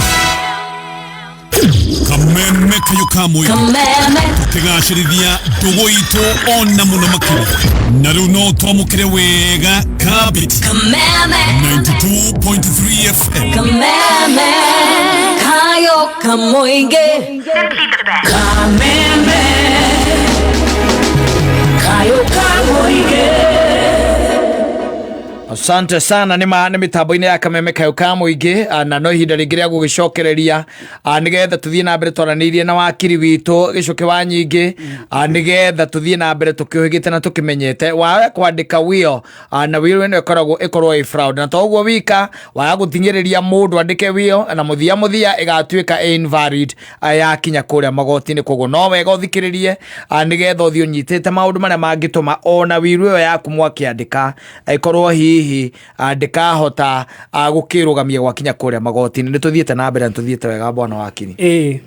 Kameme Kayũ ka Mũingĩ. Kameme. Tũkĩgacĩrithia ndũgũ itũ ona mũno makĩria, na rĩu no twamũkĩre wega kabiti. Kameme. 92.3 FM. Kameme. Kayo Kamuinge. Kameme. Kayo Kamuinge. Asante sana. Nĩ ma nĩ mĩtambo-inĩ ya Kameme Kayũ ka Mũingĩ, na no ihinda rĩngĩ rĩa gũgĩcokereria, nĩgetha tũthiĩ na mbere twaranĩirie na wakiri witũ Gĩcũkĩ wa Nyingĩ, nĩgetha tũthiĩ na mbere tũkĩũhĩgĩte na tũkĩmenyete waga kwandĩka will, na will ĩno ĩkoragwo ĩkorwo ĩ fraud, na to ũguo wika, waga gũthing'ĩrĩria mũndũ andĩke will, na mũthia mũthia ĩgatuĩka invalid, yakinya kũrĩa magoti-inĩ. Koguo no wega ũthikĩrĩrie, nĩgetha ũthiĩ ũnyitĩte maũndũ marĩa mangĩtũma ona will ĩyo yaku mwakĩandĩka ĩkorwo hihi ndĩkahota gũkĩrũgamia gwakinya kũrĩa magoti-inĩ. Nĩ tũthiĩte na mbere na tũthiĩte wega, bwana wakiri. Ĩĩ,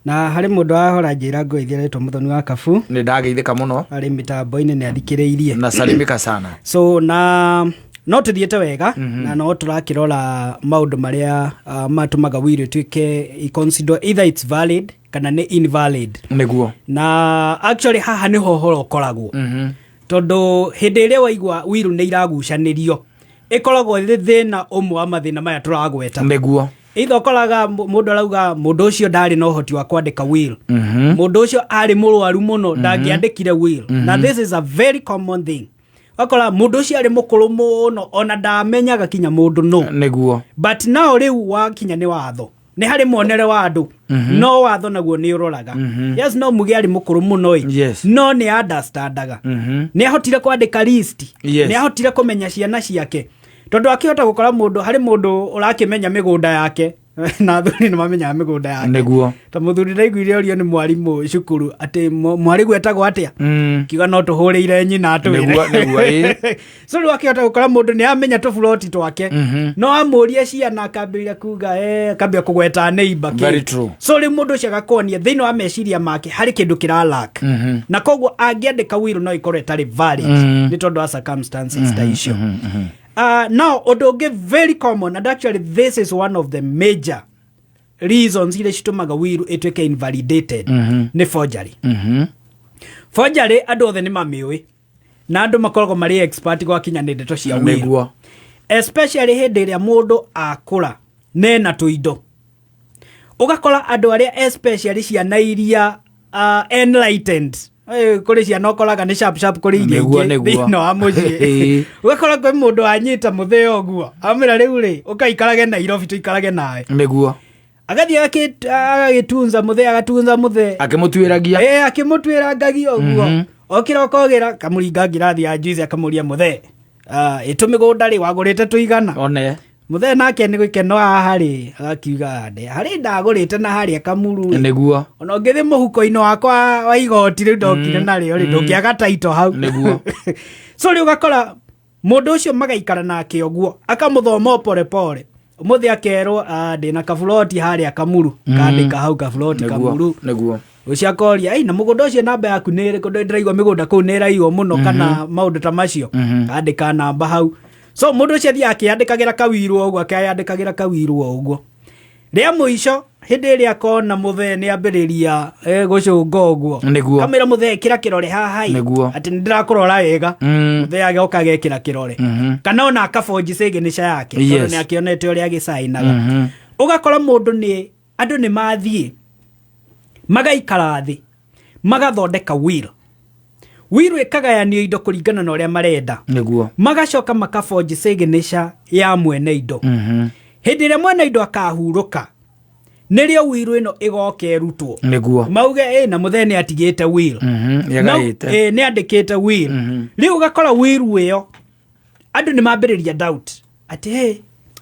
na harĩ mũndũ wahora njĩra ngũithia aretwo Mũthoni wa Kabu. Nĩ ndageithĩka mũno. Arĩ mĩtambo-inĩ, nĩ athikĩrĩirie. Na salimika sana. So na no tũthiĩte wega na no tũrakĩrora maũndũ marĩa matũmaga will ĩtuĩke i-consider either it's valid kana nĩ invalid. Na actually haha nĩho ũhoro ũkoragwo, tondũ hĩndĩ ĩrĩa waigua will nĩ iragucanĩrio, ĩkoragwo ĩrĩ thĩna ũmwe wa mathĩna maya tũragweta. Either ũkoraga mũndũ arauga mũndũ ũcio ndarĩ na ũhoti wa kwandĩka will, mũndũ ũcio arĩ mũrwaru mũno, ndangĩandĩkire will. Na this is a very common thing, ũgakora mũndũ ũcio arĩ mũkũrũ mũno, ona ndamenyaga kinya mũndũ no. But now rĩu wakinya nĩ watho, nĩ harĩ muonere wa andũ, no watho naguo nĩ ũroraga. Yes, no muge arĩ mũkũrũ mũno ĩ, no nĩ understandaga, nĩ ahotire kwandĩka list, nĩ ahotire kũmenya ciana ciake, tondũ akĩhota gũkora mũndũ, harĩ mũndũ ũrakĩmenya mĩgũnda yake. Na athuri nĩ mamenyaga mĩgũnda yake. Ta mũthuri ndaiguire orio nĩ mwarimũ cukuru atĩ mwarĩguo etagwo atĩa, kiuga no tũhũrĩire nyina atwĩre. Nĩguo, ĩĩ. So rĩu akĩhota gũkora mũndũ nĩ amenya tũburoti twake, no amũrie ciana akambĩrĩria kuga, akambia kũgweta neighbor kĩ. Very true. So rĩu mũndũ ũcio agakonia thĩinĩ wa meciria make harĩ kĩndũ kĩralak, na koguo angĩandĩka will no ĩkorwo ĩtarĩ valid nĩ tondũ wa circumstances ta icio. Now ũndũ ũngĩ very common, and actually this is one of the major reasons iria citũmaga will ĩtuĩke invalidated, nĩ forgery. Forgery andũ othe nĩ mamĩũĩ na andũ makoragwo marĩ expert gwakinya nĩ ndeto cia will, especially hĩndĩ ĩrĩa mũndũ akũra nena tũindo, ũgakora andũ arĩa, especially ciana iria enlightened. Kũrĩ ciana ũkoraga nĩ sharp sharp kũrĩ iria ingĩ thĩinĩ wa mũciĩ. Ũgakora kwĩ mũndũ wanyita mũthee ũguo amwĩra, rĩu rĩ, ũkaikarage Nairobi tũikarage nawe. Agathiĩ agagĩtunza mũthee, agatunza mũthee. Akĩmũtuĩragia. Akĩmũtuĩrangagia ũguo, okĩra ũkogĩra kamũringa ngirathi ya juice, akamũria, mũthee, ĩtũ mĩgũnda rĩ wagũrĩte tũigana? One. Mũthee nake nĩ gĩkeno haha rĩ, agakiuga, "Ndĩ harĩ ndagũrĩte na harĩa Kamuru rĩ." Ona ũngĩthĩ mũhuko-inĩ wakwa wa igoti rĩu ndokire narĩo rĩ, ndũngĩaga taito hau. So rĩu ũgakora mũndũ ũcio magaikara nake ũguo, akamũthoma o pore pore. Ũmũthĩ akerwo, "Ah, ndĩna kaburoti harĩa Kamuru." Kandĩka hau kaburoti Kamuru. Ũcio akoria, "Ei, na mũgũnda ũcio namba yaku nĩ ĩrĩkũ? Ndĩraigua mĩgũnda kũu nĩ ĩraiywo mũno," kana maũndũ ta macio. Kandĩka namba hau. So mũndũ ũcio athiaga akĩandĩkagĩra kawiru o ũguo, akĩandĩkagĩra kawiru o ũguo. Rĩa mũico hĩndĩ ĩrĩa akona mũthee nĩ ambĩrĩria gũcũnga ũguo, kamĩra, "Mũthee, ĩkĩra kĩrore haha ĩ, atĩ nĩ ndĩrakũrora wega." Mũthee agoka agekĩra kĩrore, kana ona akabonji signature yake, tondũ nĩ akĩonete ũrĩa agĩcainaga. Ũgakora mũndũ nĩ andũ nĩ mathiĩ magaikara thĩ magathondeka will, will ĩkagayanio indo kũringana na ũrĩa marenda, magacoka makabonji signature ya mwene indo. Hĩndĩ ĩrĩa mwene indo akahurũka, nĩrĩo will ĩno ĩgoka ĩrutwo, mauge ĩ na mũthee nĩ atigĩte will. Nĩagaĩte. Nĩ andĩkĩte will. Rĩu ũgakora will ĩyo andũ nĩ mambĩrĩria doubt atĩ, hey,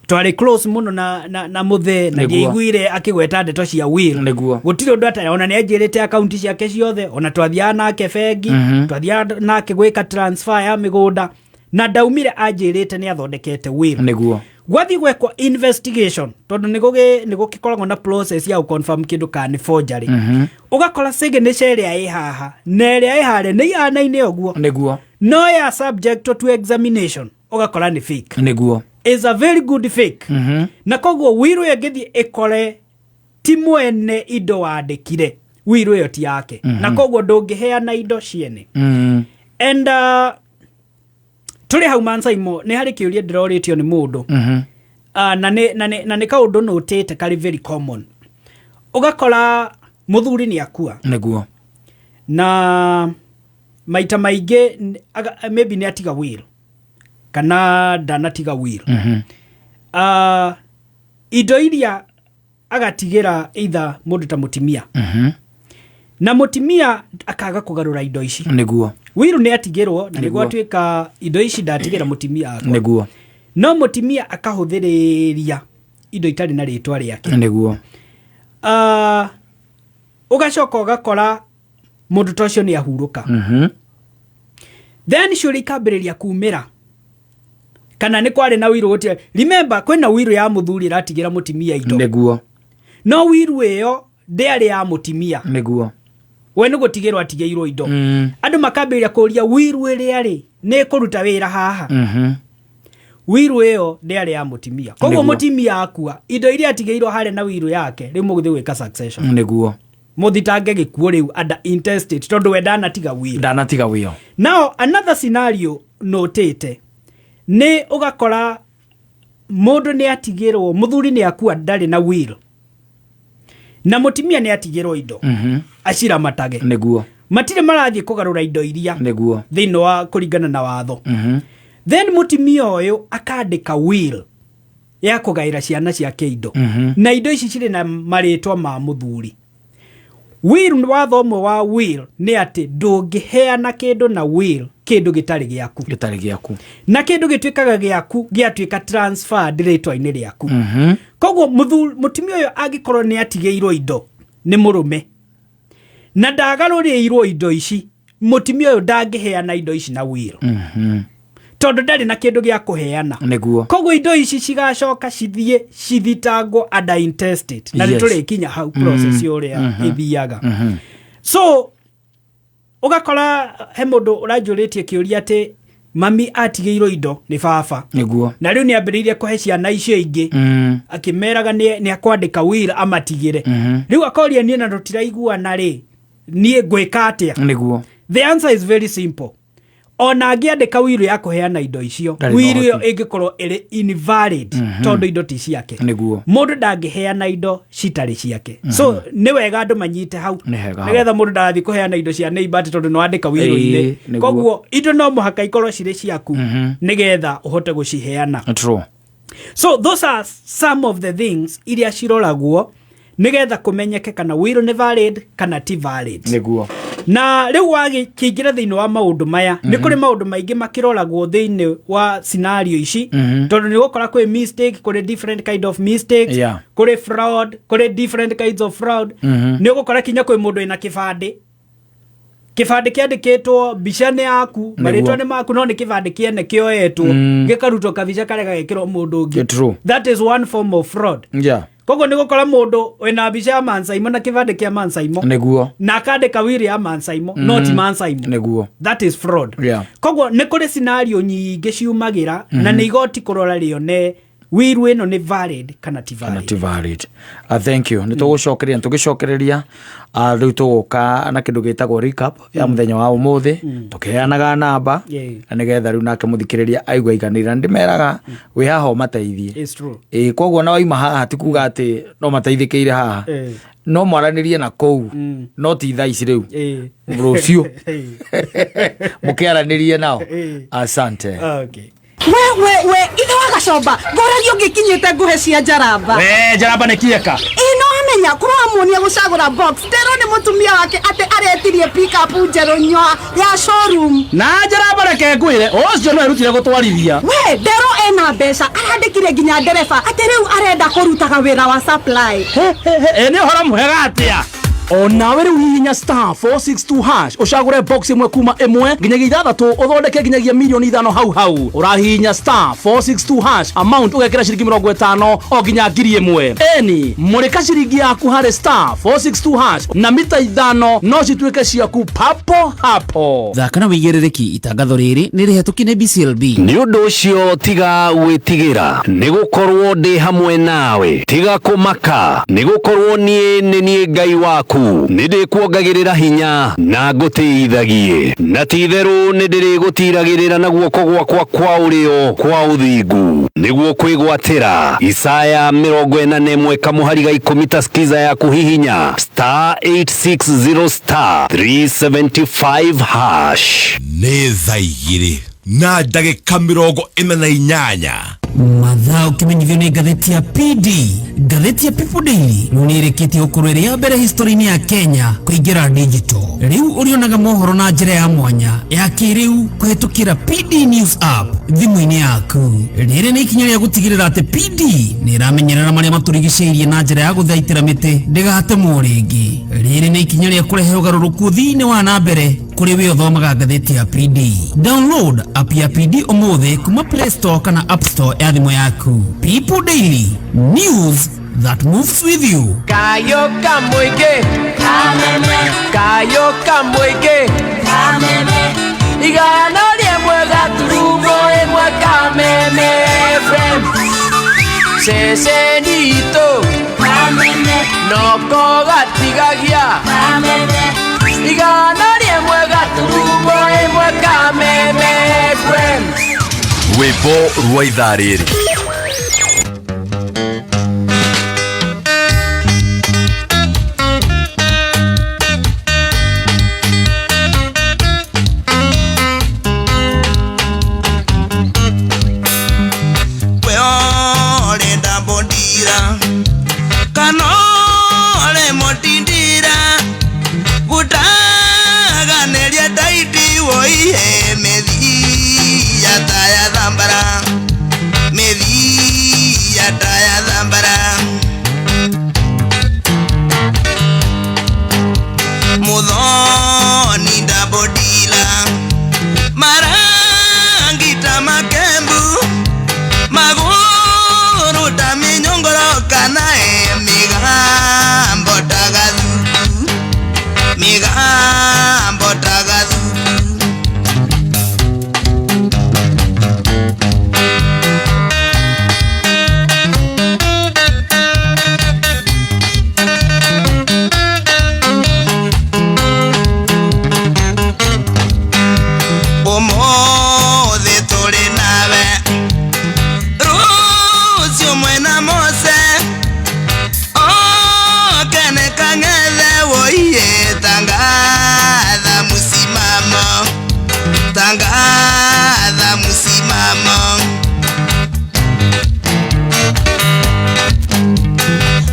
twarĩ close mũno na mũthee na ndiaiguire akĩgweta ndeto cia will. Gũtirĩ ũndũ atarĩ ona nĩ anjĩrĩte akaunti ciake ciothe, ona twathiaga nake bengi, twathiaga nake gwĩka transfer ya mĩgũnda, na ndaumire anjĩrĩte nĩ athondekete will. Gwathiĩ gwekwo investigation, tondũ nĩ gũgĩkoragwo na process ya gũconfirm kĩndũ kana nĩ forgery, ũgakora signature ĩrĩa ĩ haha na ĩrĩa ĩ harĩa nĩ ihanaine ũguo, no ya subject to examination ũgakora nĩ fake, is a very good fake. Na koguo will ĩyo ĩngĩthiĩ ĩkore ti mwene indo wandĩkire, will ĩyo ti yake, na koguo ndũngĩheana indo ciene. And tũrĩ hau mansaimo nĩ harĩ kĩũria ndĩrorĩtio nĩ mũndũ, na nĩ kaũndũ nũtĩte karĩ very common. Ũgakora mũthuri nĩ akua, na maita maingĩ maybe nĩ atiga will kana ndanatiga will. Indo iria agatigĩra either mũndũ ta mũtimia, na mũtimia akaga kũgarũra indo ici. Will nĩ atigĩrwo na nĩ gwatuĩka indo ici ndatigĩra mũtimia akwa, no mũtimia akahũthĩrĩria indo itarĩ na rĩtwa rĩake. Ũgacoka ũgakora mũndũ ta ũcio nĩ ahurũka, then ciũria ikambĩrĩria kumĩra kana nĩ kwarĩ na will. Gũtirĩ, remember kwĩna will ya mũthuri ĩratigĩra mũtimia indo, no will ĩyo ndĩarĩ ya mũtimia. We nĩ gũtigĩrwo atigĩirwo indo. Andũ makambĩrĩria kũria, will ĩrĩa rĩ nĩ ĩkũruta wĩra haha? Will ĩyo ndĩarĩ ya mũtimia, koguo mũtimia akua, indo iria atigĩirwo harĩa na will yake, rĩu mũgũthiĩ gwĩka succession, mũthitange gĩkuũ rĩu under intestate, tondũ we ndanatiga will. Ndanatiga will. Now another scenario notĩte nĩ ũgakora mũndũ nĩ atigĩrwo, mũthuri nĩ akua, ndarĩ na will, na mũtimia nĩ atigĩrwo indo aciramatage. Matirĩ marathiĩ kũgarũra indo iria thĩinĩ wa kũringana na watho. Then mũtimia ũyũ akandĩka will ya kũgaĩra ciana ciake indo, na indo ici cirĩ na marĩtwa ma mũthuri. Will, watho ũmwe wa will nĩ atĩ ndũngĩheana kĩndũ na will Kĩndũ gĩtarĩ gĩaku. Gĩtarĩ gĩaku. Na kĩndũ gĩtuĩkaga gĩaku gĩatuĩka transferred rĩtwa-inĩ rĩaku. Koguo mũtumia ũyũ angĩkorwo nĩ atigĩirwo indo nĩ mũrũme na ndagarũrĩirwo indo ici, mũtumia ũyũ ndangĩheana indo ici na will, tondũ ndarĩ na kĩndũ gĩa kũheana. Koguo indo ici cigacoka cithiĩ cithitangwo under intestate, na nĩtũrĩkinya hau process ũrĩa ĩthiaga. So ũgakora he mũndũ ũranjũrĩtie kĩũria atĩ mami atigĩirwo indo nĩ baba, na rĩu nĩ ambĩrĩirie kũhe ciana icio ingĩ, akĩmeraga nĩ akwandĩka will amatigĩre. Rĩu akoria, niĩ na tũtiraiguana rĩ, niĩ ngwĩka atĩa? The answer is very simple. Ona angĩandĩka will ya kũheana indo icio, Ndarĩ na will ĩyo ũhoti. ĩngĩkorwo ĩrĩ invalid, tondũ indo ti ciake. Mũndũ ndangĩheana indo citarĩ ciake. So nĩ wega andũ manyite hau, Nĩ hega hau. nĩgetha mũndũ ndagathiĩ kũheana indo cia neighbor atĩ tondũ nĩwandĩka will-inĩ. Koguo indo no mũhaka ikorwo cirĩ ciaku nĩgetha ũhote gũciheana. So those are some of the things iria ciroragwo nĩgetha kũmenyeke kana will nĩ valid kana ti valid. Na rĩu wagĩkĩingĩra thĩinĩ wa maũndũ maya, nĩ kũrĩ maũndũ maingĩ makĩroragwo thĩinĩ wa scenario ici, tondũ nĩ ũgũkora kwĩ mistake, kũrĩ different kind of mistakes, kũrĩ fraud, kũrĩ different kinds of fraud. Nĩ ũgũkora kinya kwĩ mũndũ wĩna kĩbandĩ, kĩbandĩ kĩandĩkĩtwo mbica nĩ yaku, marĩtwa nĩ maku, no nĩ kĩbandĩ kĩene kĩoetwo, gĩkarutwo kabica karĩa gagekĩrwo mũndũ ũngĩ. That is one form of fraud. Koguo nĩ gũkora mũndũ wĩna mbica ya Mansaimo na kĩbandĩ kĩa Mansaimo na akandĩka will ya Mansaimo, no ti Mansaimo. That is fraud. Koguo nĩ kũrĩ scenario nyingĩ ciumagĩra, na nĩ igoti kũrora rĩone will ĩno nĩ valid kana ti Kana valid. ti valid. Thank you. Nĩ tũgũcokeria, tũgĩcokereria, rĩu tũgũka na kĩndũ gĩtagwo recap ya mũthenya wa ũmũthĩ, tũkĩheanaga namba, na nĩgetha rĩu nake mũthikĩrĩria aigua aiganĩire. Na ndĩmeraga wĩ haha ũmateithie. It's true. Ĩĩ, koguo na waima haha ti kuga atĩ no mateithĩkĩire haha, no mwaranĩrie na kũu, no ti thaa ici rĩu, rũciũ mũkĩaranĩrie nao. Asante. Okay. We we we, ithe wa gacomba, ngoragia ũngĩkinyĩte ngũhe cia njaramba. We njaramba nĩ kieka. Ĩ, no amenya kũramuonia gũcagũra box nderwo nĩ mũtumia wake atĩ aretirie pickup njerũ nyoa ya showroom. Na njaramba, reke ngwĩre, ũcio no erutire gũtwarithia. We nderwo ena mbeca, arandĩkire nginya ndereba atĩ rĩu arenda kũrutaga wĩra wa supply. Ĩ, nĩ ũhoro mwega atĩa. Onawe rĩu hihinya *462# ũcagũre box ĩmwe kuma 1 nginyagia 6, ũthondeke nginyagia mirioni 5 hau hau. Ũrahihinya *462# amount ũgekĩra ciringi 50 o nginya 1,000. Eni mũrĩka ciringi yaku harĩ *462# na mita 5 no cituĩke ciaku papo hapo. Thaka na wĩigĩrĩrĩki. Itangatho rĩrĩ nĩ rĩhetũkie nĩ BCLB. Nĩ ũndũ ũcio tiga gwĩtigĩra, nĩ gũkorwo ndĩ hamwe nawe. Tiga kũmaka, nĩ gũkorwo niĩ nĩ niĩ Ngai waku. Nĩ ndĩkuongagĩrĩra hinya na ngũtĩithagie, na ti-itherũ nĩ ndĩrĩgũtiragĩrĩra na guoko gwakwa kwa ũrĩo kwa ũthingu nĩguo kwĩgwatĩra. Isaya 41 kamũhari ga 10. Ta skiza ya kũhihinya *860*375#. Nĩ thaa 2:48. Mathaa ũkĩmenyithio nĩ ngathĩti ya PD. Ngathĩti ya People Daily rĩu nĩ ĩrĩkĩtie gũkorwo ĩrĩ ya mbere history-inĩ ya Kenya kũingĩra digital. Rĩu ũrĩonaga mohoro na njĩra ya mwanya ya kĩrĩu kũhetũkĩra PD News app thimũ-inĩ yaku. Rĩrĩ nĩ ikinya rĩa gũtigĩrĩra atĩ PD nĩ ĩramenyerera marĩa matũrigicĩirie na njĩra ya gũthaitĩra mĩtĩ ndĩgatemwo rĩngĩ. Rĩrĩ nĩ ikinya rĩa kũrehe ũgarũrũku ũthii-inĩ wa na mbere kũrĩ we ũthomaga ngathĩti ya PD. Download app ya PD ũmũthĩ kuma Play Store kana App Store ya thimũ yaku. People Daily, news that moves with you. Kayo kamũingĩ, kayo kamũingĩ, 101.1 Kameme FM, ceceni itũ noko gatigagia, 101.1 Kameme FM. Rwĩmbo rwa ithaa rĩrĩ. We orenda mbondira kana ore motindira gutaganĩria ndaiti woihe mĩthia. taya thambara mĩthia taya thambara Muthoni ndabodila marangi ta makembu maguru ta minyongoro kana migambo ta gathuku migambo ta gathuku. Umuthi tũrĩ nawe rũciũ mwena Mose okene kang'ethe woiye tangatha mũsimamo tangatha mũsimamo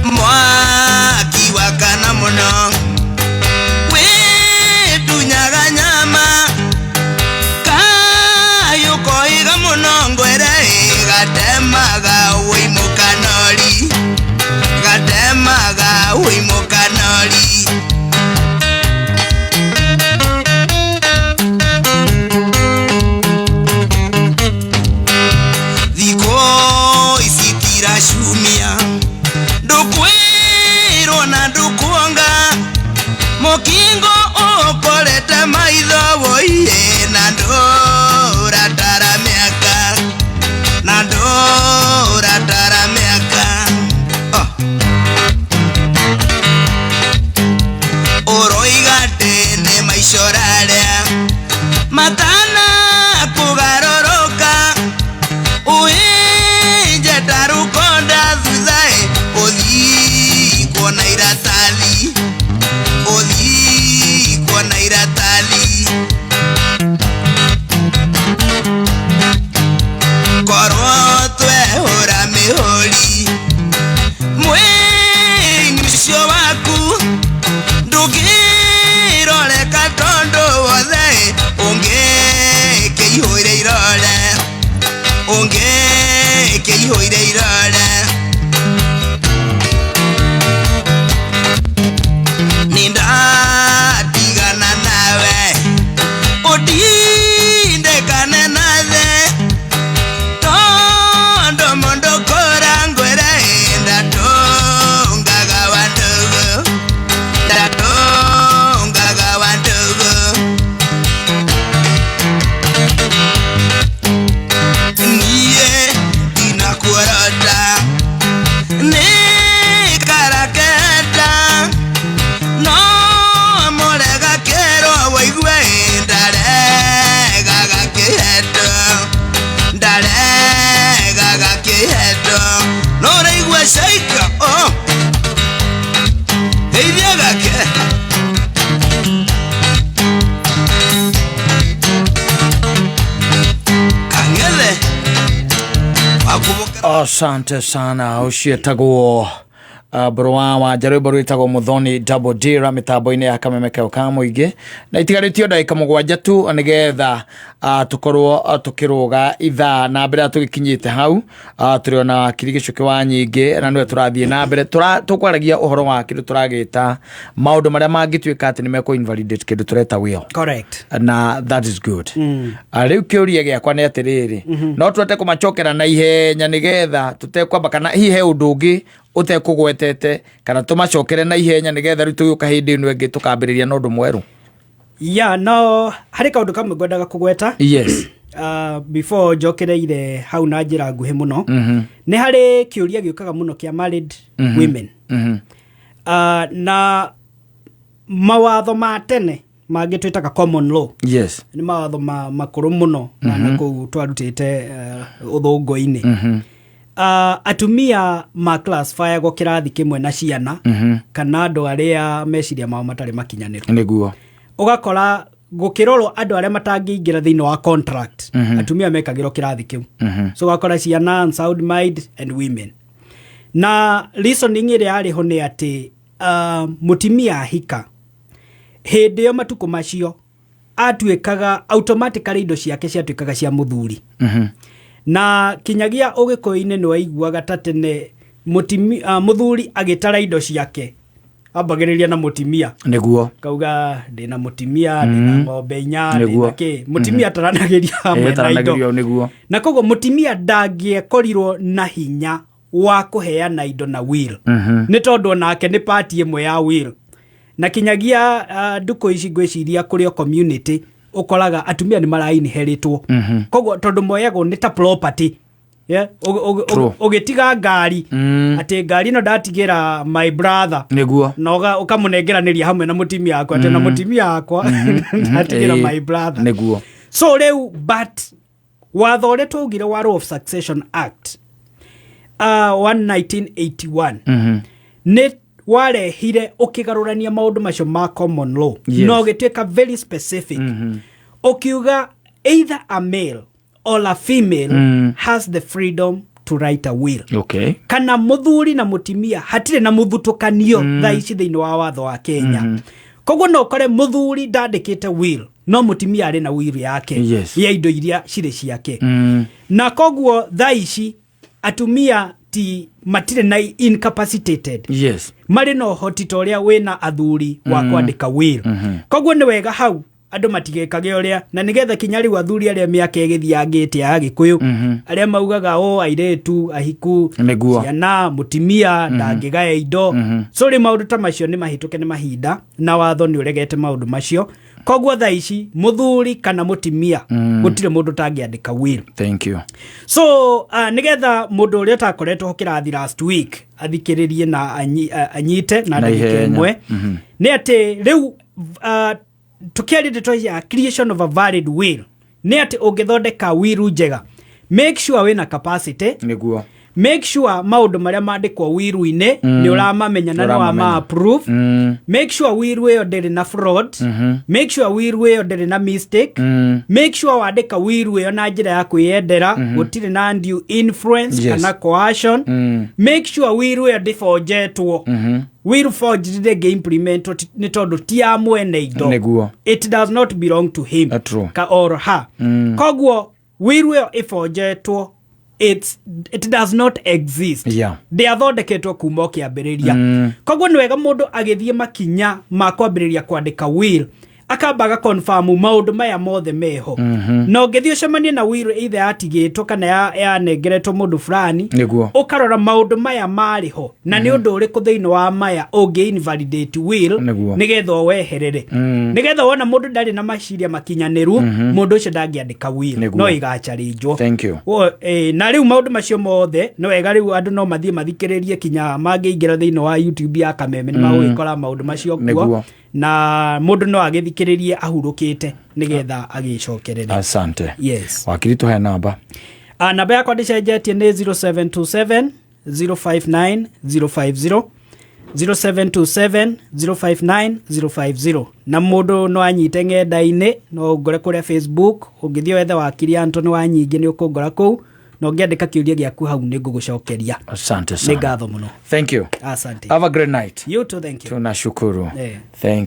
mwaki wakana mũno wĩtunyaga nyama kayukoiga mũno ngwere gatemaga wĩimũkanori gatemaga wĩimũkanori. Thikũ ici tiracumia ndũkwĩrwo na ndũkuonga mũkingo ũkorete maitho woiye na ndũratara mĩaka na ndũratara mĩaka. Oh. Ũroiga atĩ nĩ maicoraria matana kũgarũrũka ũhinje ta rũkonda thutha ũthiĩ kuona iratathi ũthiĩ kuona iratathi korwo twehũra mĩhũri mwĩrĩ ũcio waku ndũngĩroreka tondũ wothe ũngĩkĩihũire irore ũngĩkĩihũire irore. Nĩndatigana nawe ũtindĩkane nathe tondũ mũndũ kũra ngwĩre ndatũngaga wa ndũgũ ndatũngaga wa ndũgũ. Niĩ ndinakuorota nĩ karaketa no mũrega kĩrwo wũigue ndaregaga kĩheto ndaregaga kĩheto no ũraigua caika oh geithia gake. Kang'ethe Asante sana ũcio etagwo bũrũ wa rwĩmbo rwĩtagwo Muthoni Double Dira mĩtambo-inĩ ya kameme kau ka mũingĩ na itigarĩtio ndagĩka 7 tu nĩgetha tũkorwo tũkĩrũga ithaa na mbere tũgĩkinyĩte hau tũrĩ ona kiri gĩcũkĩ wa nyingĩ na nĩwe tũrathiĩ na mbere tũkwaragia ũhoro wa kĩndũ tũragĩta maũndũ marĩa mangĩtuĩka atĩ nĩ mekũ invalidate kĩndũ tũreta will. Correct. Na that is good. Rĩu kĩũria gĩakwa nĩ atĩrĩrĩ no tũhote kũmacokera na ihenya nĩgetha tũtekwamba kana hihi he ũndũ ũngĩ ũtekũgwetete kana tũmacokere na ihenya nĩgetha rĩu tũgĩũka hĩndĩ ĩno ĩngĩ tũkambĩrĩria na ũndũ mwerũ. Yeah, no harĩ kaũndũ kamwe ngwendaga kũgweta. Yes. Before njokereire hau na njĩra nguhĩ mũno nĩ harĩ kĩũria gĩũkaga mũno kĩa married women. Na mawatho ma tene mangĩ twĩtaga common law. Yes. Nĩ mawatho makũrũ mũno na kũu twarutĩte ũthũngũ-inĩ. Atumia ma classifyagwo kĩrathi kĩmwe na ciana kana andũ arĩa meciria mao matarĩ makinyanĩru. Nĩguo. Ũgakora gũkĩrorwo andũ arĩa matangĩingĩra thĩinĩ wa contract atumia mekagĩrwo kĩrathi kĩu. So ũgakora ciana unsound mind and women. Na reasoning ĩrĩa yarĩ ho nĩ atĩ mũtumia ahika hĩndĩ ĩyo matukũ macio Atuĩkaga automatically indo ciake ciatuĩkaga cia mũthuri. Na kinyagia ũgĩkũyũ-inĩ nĩ waiguaga ta tene mũthuri agĩtara indo ciake ambagĩrĩria na mũtimia. Kauga ndĩna mũtimia, ndĩna ng'ombe 4, ndĩna kĩ. Mũtimia taranagĩria hamwe na indo. Taranagĩrio, nĩguo. Na koguo mũtimia ndangĩekorirwo na hinya wa kũheana indo na will, nĩ tondũ onake nĩ part ĩmwe ya will. Na kinyagia ndukũ ici ngwĩciria kũrĩ o community ũkoraga atumia nĩ mara-inheritwo. Koguo tondũ moyagwo nĩ ta property. Yeah? Ũgĩtiga ngari, atĩ ngari ĩno ndatigĩra my brother, na ũkamũnengeranĩria hamwe na mũtimia wakwa, atĩ na mũtimia wakwa ndatigĩra my brother. So rĩu, but watho ũrĩa twaugire wa Law of Succession Act 1981 nĩ warehire ũkĩgarũrania maũndũ macio ma common law, na ũgĩtuĩka very specific, ũkiuga either a male or a female has the freedom to write a will. Kana mũthuri na mũtimia hatirĩ na mũthutũkanio thaa ici thĩinĩ wa watho wa Kenya. Koguo no ũkore mũthuri ndandĩkĩte will, no mũtimia arĩ na will yake ya indo iria cirĩ ciake. Na koguo thaa ici atumia ti matirĩ na incapacitated, marĩ na ũhoti ta ũrĩa wĩna athuri wa kwandĩka will. Koguo nĩ wega hau andũ matigekage ũrĩa, na nĩgetha kinya rĩu athuri arĩa mĩaka ĩgĩthiangĩte ya Agĩkũyũ, arĩa maugaga o airĩtu ahiku, ciana, mũtimia ndangĩgaya indo. So rĩu maũndũ ta macio nĩ mahĩtũke nĩ mahinda, na watho nĩ ũregete maũndũ macio. Koguo thaa ici mũthuri kana mũtimia, gũtirĩ mũndũ ũtangĩandĩka will. Thank you. So nĩgetha mũndũ ũrĩa ũtakoretwo ho kĩrathi last week athikĩrĩrie na anyite na Na ndagĩka ihenya. ĩmwe, nĩ atĩ rĩu tũkĩaria ndeto ya creation of a valid will, nĩ atĩ ũngĩthondeka will njega, make sure wĩna capacity. Make sure maũndũ marĩa mandĩkwo will-inĩ nĩ ũramamenya na nĩ Ũramamenya. wama approve. Make sure will ĩyo ndĩrĩ na fraud. Make sure will ĩyo ndĩrĩ na mistake. Make sure wandĩka will ĩyo na njĩra ya kwĩyendera, gũtirĩ na undue influence kana coercion. Make sure will ĩyo ndĩbonjetwo. Will forged ndĩngĩ implement nĩ tondũ ti ya mwene indo. It does not belong to him True. ka or her. Koguo will ĩyo ĩbonjetwo, it does not exist. Ndĩathondeketwo kuma o kĩambĩrĩria. Koguo nĩ wega mũndũ agĩthiĩ makinya ma kwambĩrĩria kwandĩka will akamba agaconfirm maũndũ maya mothe meho. Na ũngĩthiĩ ũcemanie na will either yatigĩtwo kana yanengeretwo mũndũ fulani, ũkarora maũndũ maya marĩ ho, na nĩ ũndũ ũrĩkũ thĩinĩ wa maya ũngĩ invalidate will, nĩgetha ũweherere, nĩgetha wona mũndũ ndarĩ na maciria makinyanĩru, mũndũ ũcio ndangĩandĩka will, no ĩgacharĩnjwo. Thank you. Na rĩu maũndũ macio mothe nĩ wega rĩu andũ no mathiĩ mathikĩrĩrie kinya mangĩingĩra thĩinĩ wa YouTube ya Kameme, nĩ magũgĩkora maũndũ macio kuo. Na mũndũ no agĩthikĩrĩrie ahurũkĩte nĩgetha agĩcokerere. Asante. Yes. Wakiri, tũhe namba. Namba yakwa ndĩcenjetie, nĩ 0727 059 050, 0727 059 050. Na mũndũ no anyite ng'enda-inĩ, no ũngore kũrĩa Facebook, ũngĩthiĩ wethe Wakiri Antony wa Nyingĩ nĩ ũkũngora kũu, na ũngĩandĩka kĩũria gĩaku hau nĩ ngũgũcokeria. Asante Nĩ sana. ngatho mũno. Thank you. Asante. Have a great night. You too, thank you. Tunashukuru. Thank.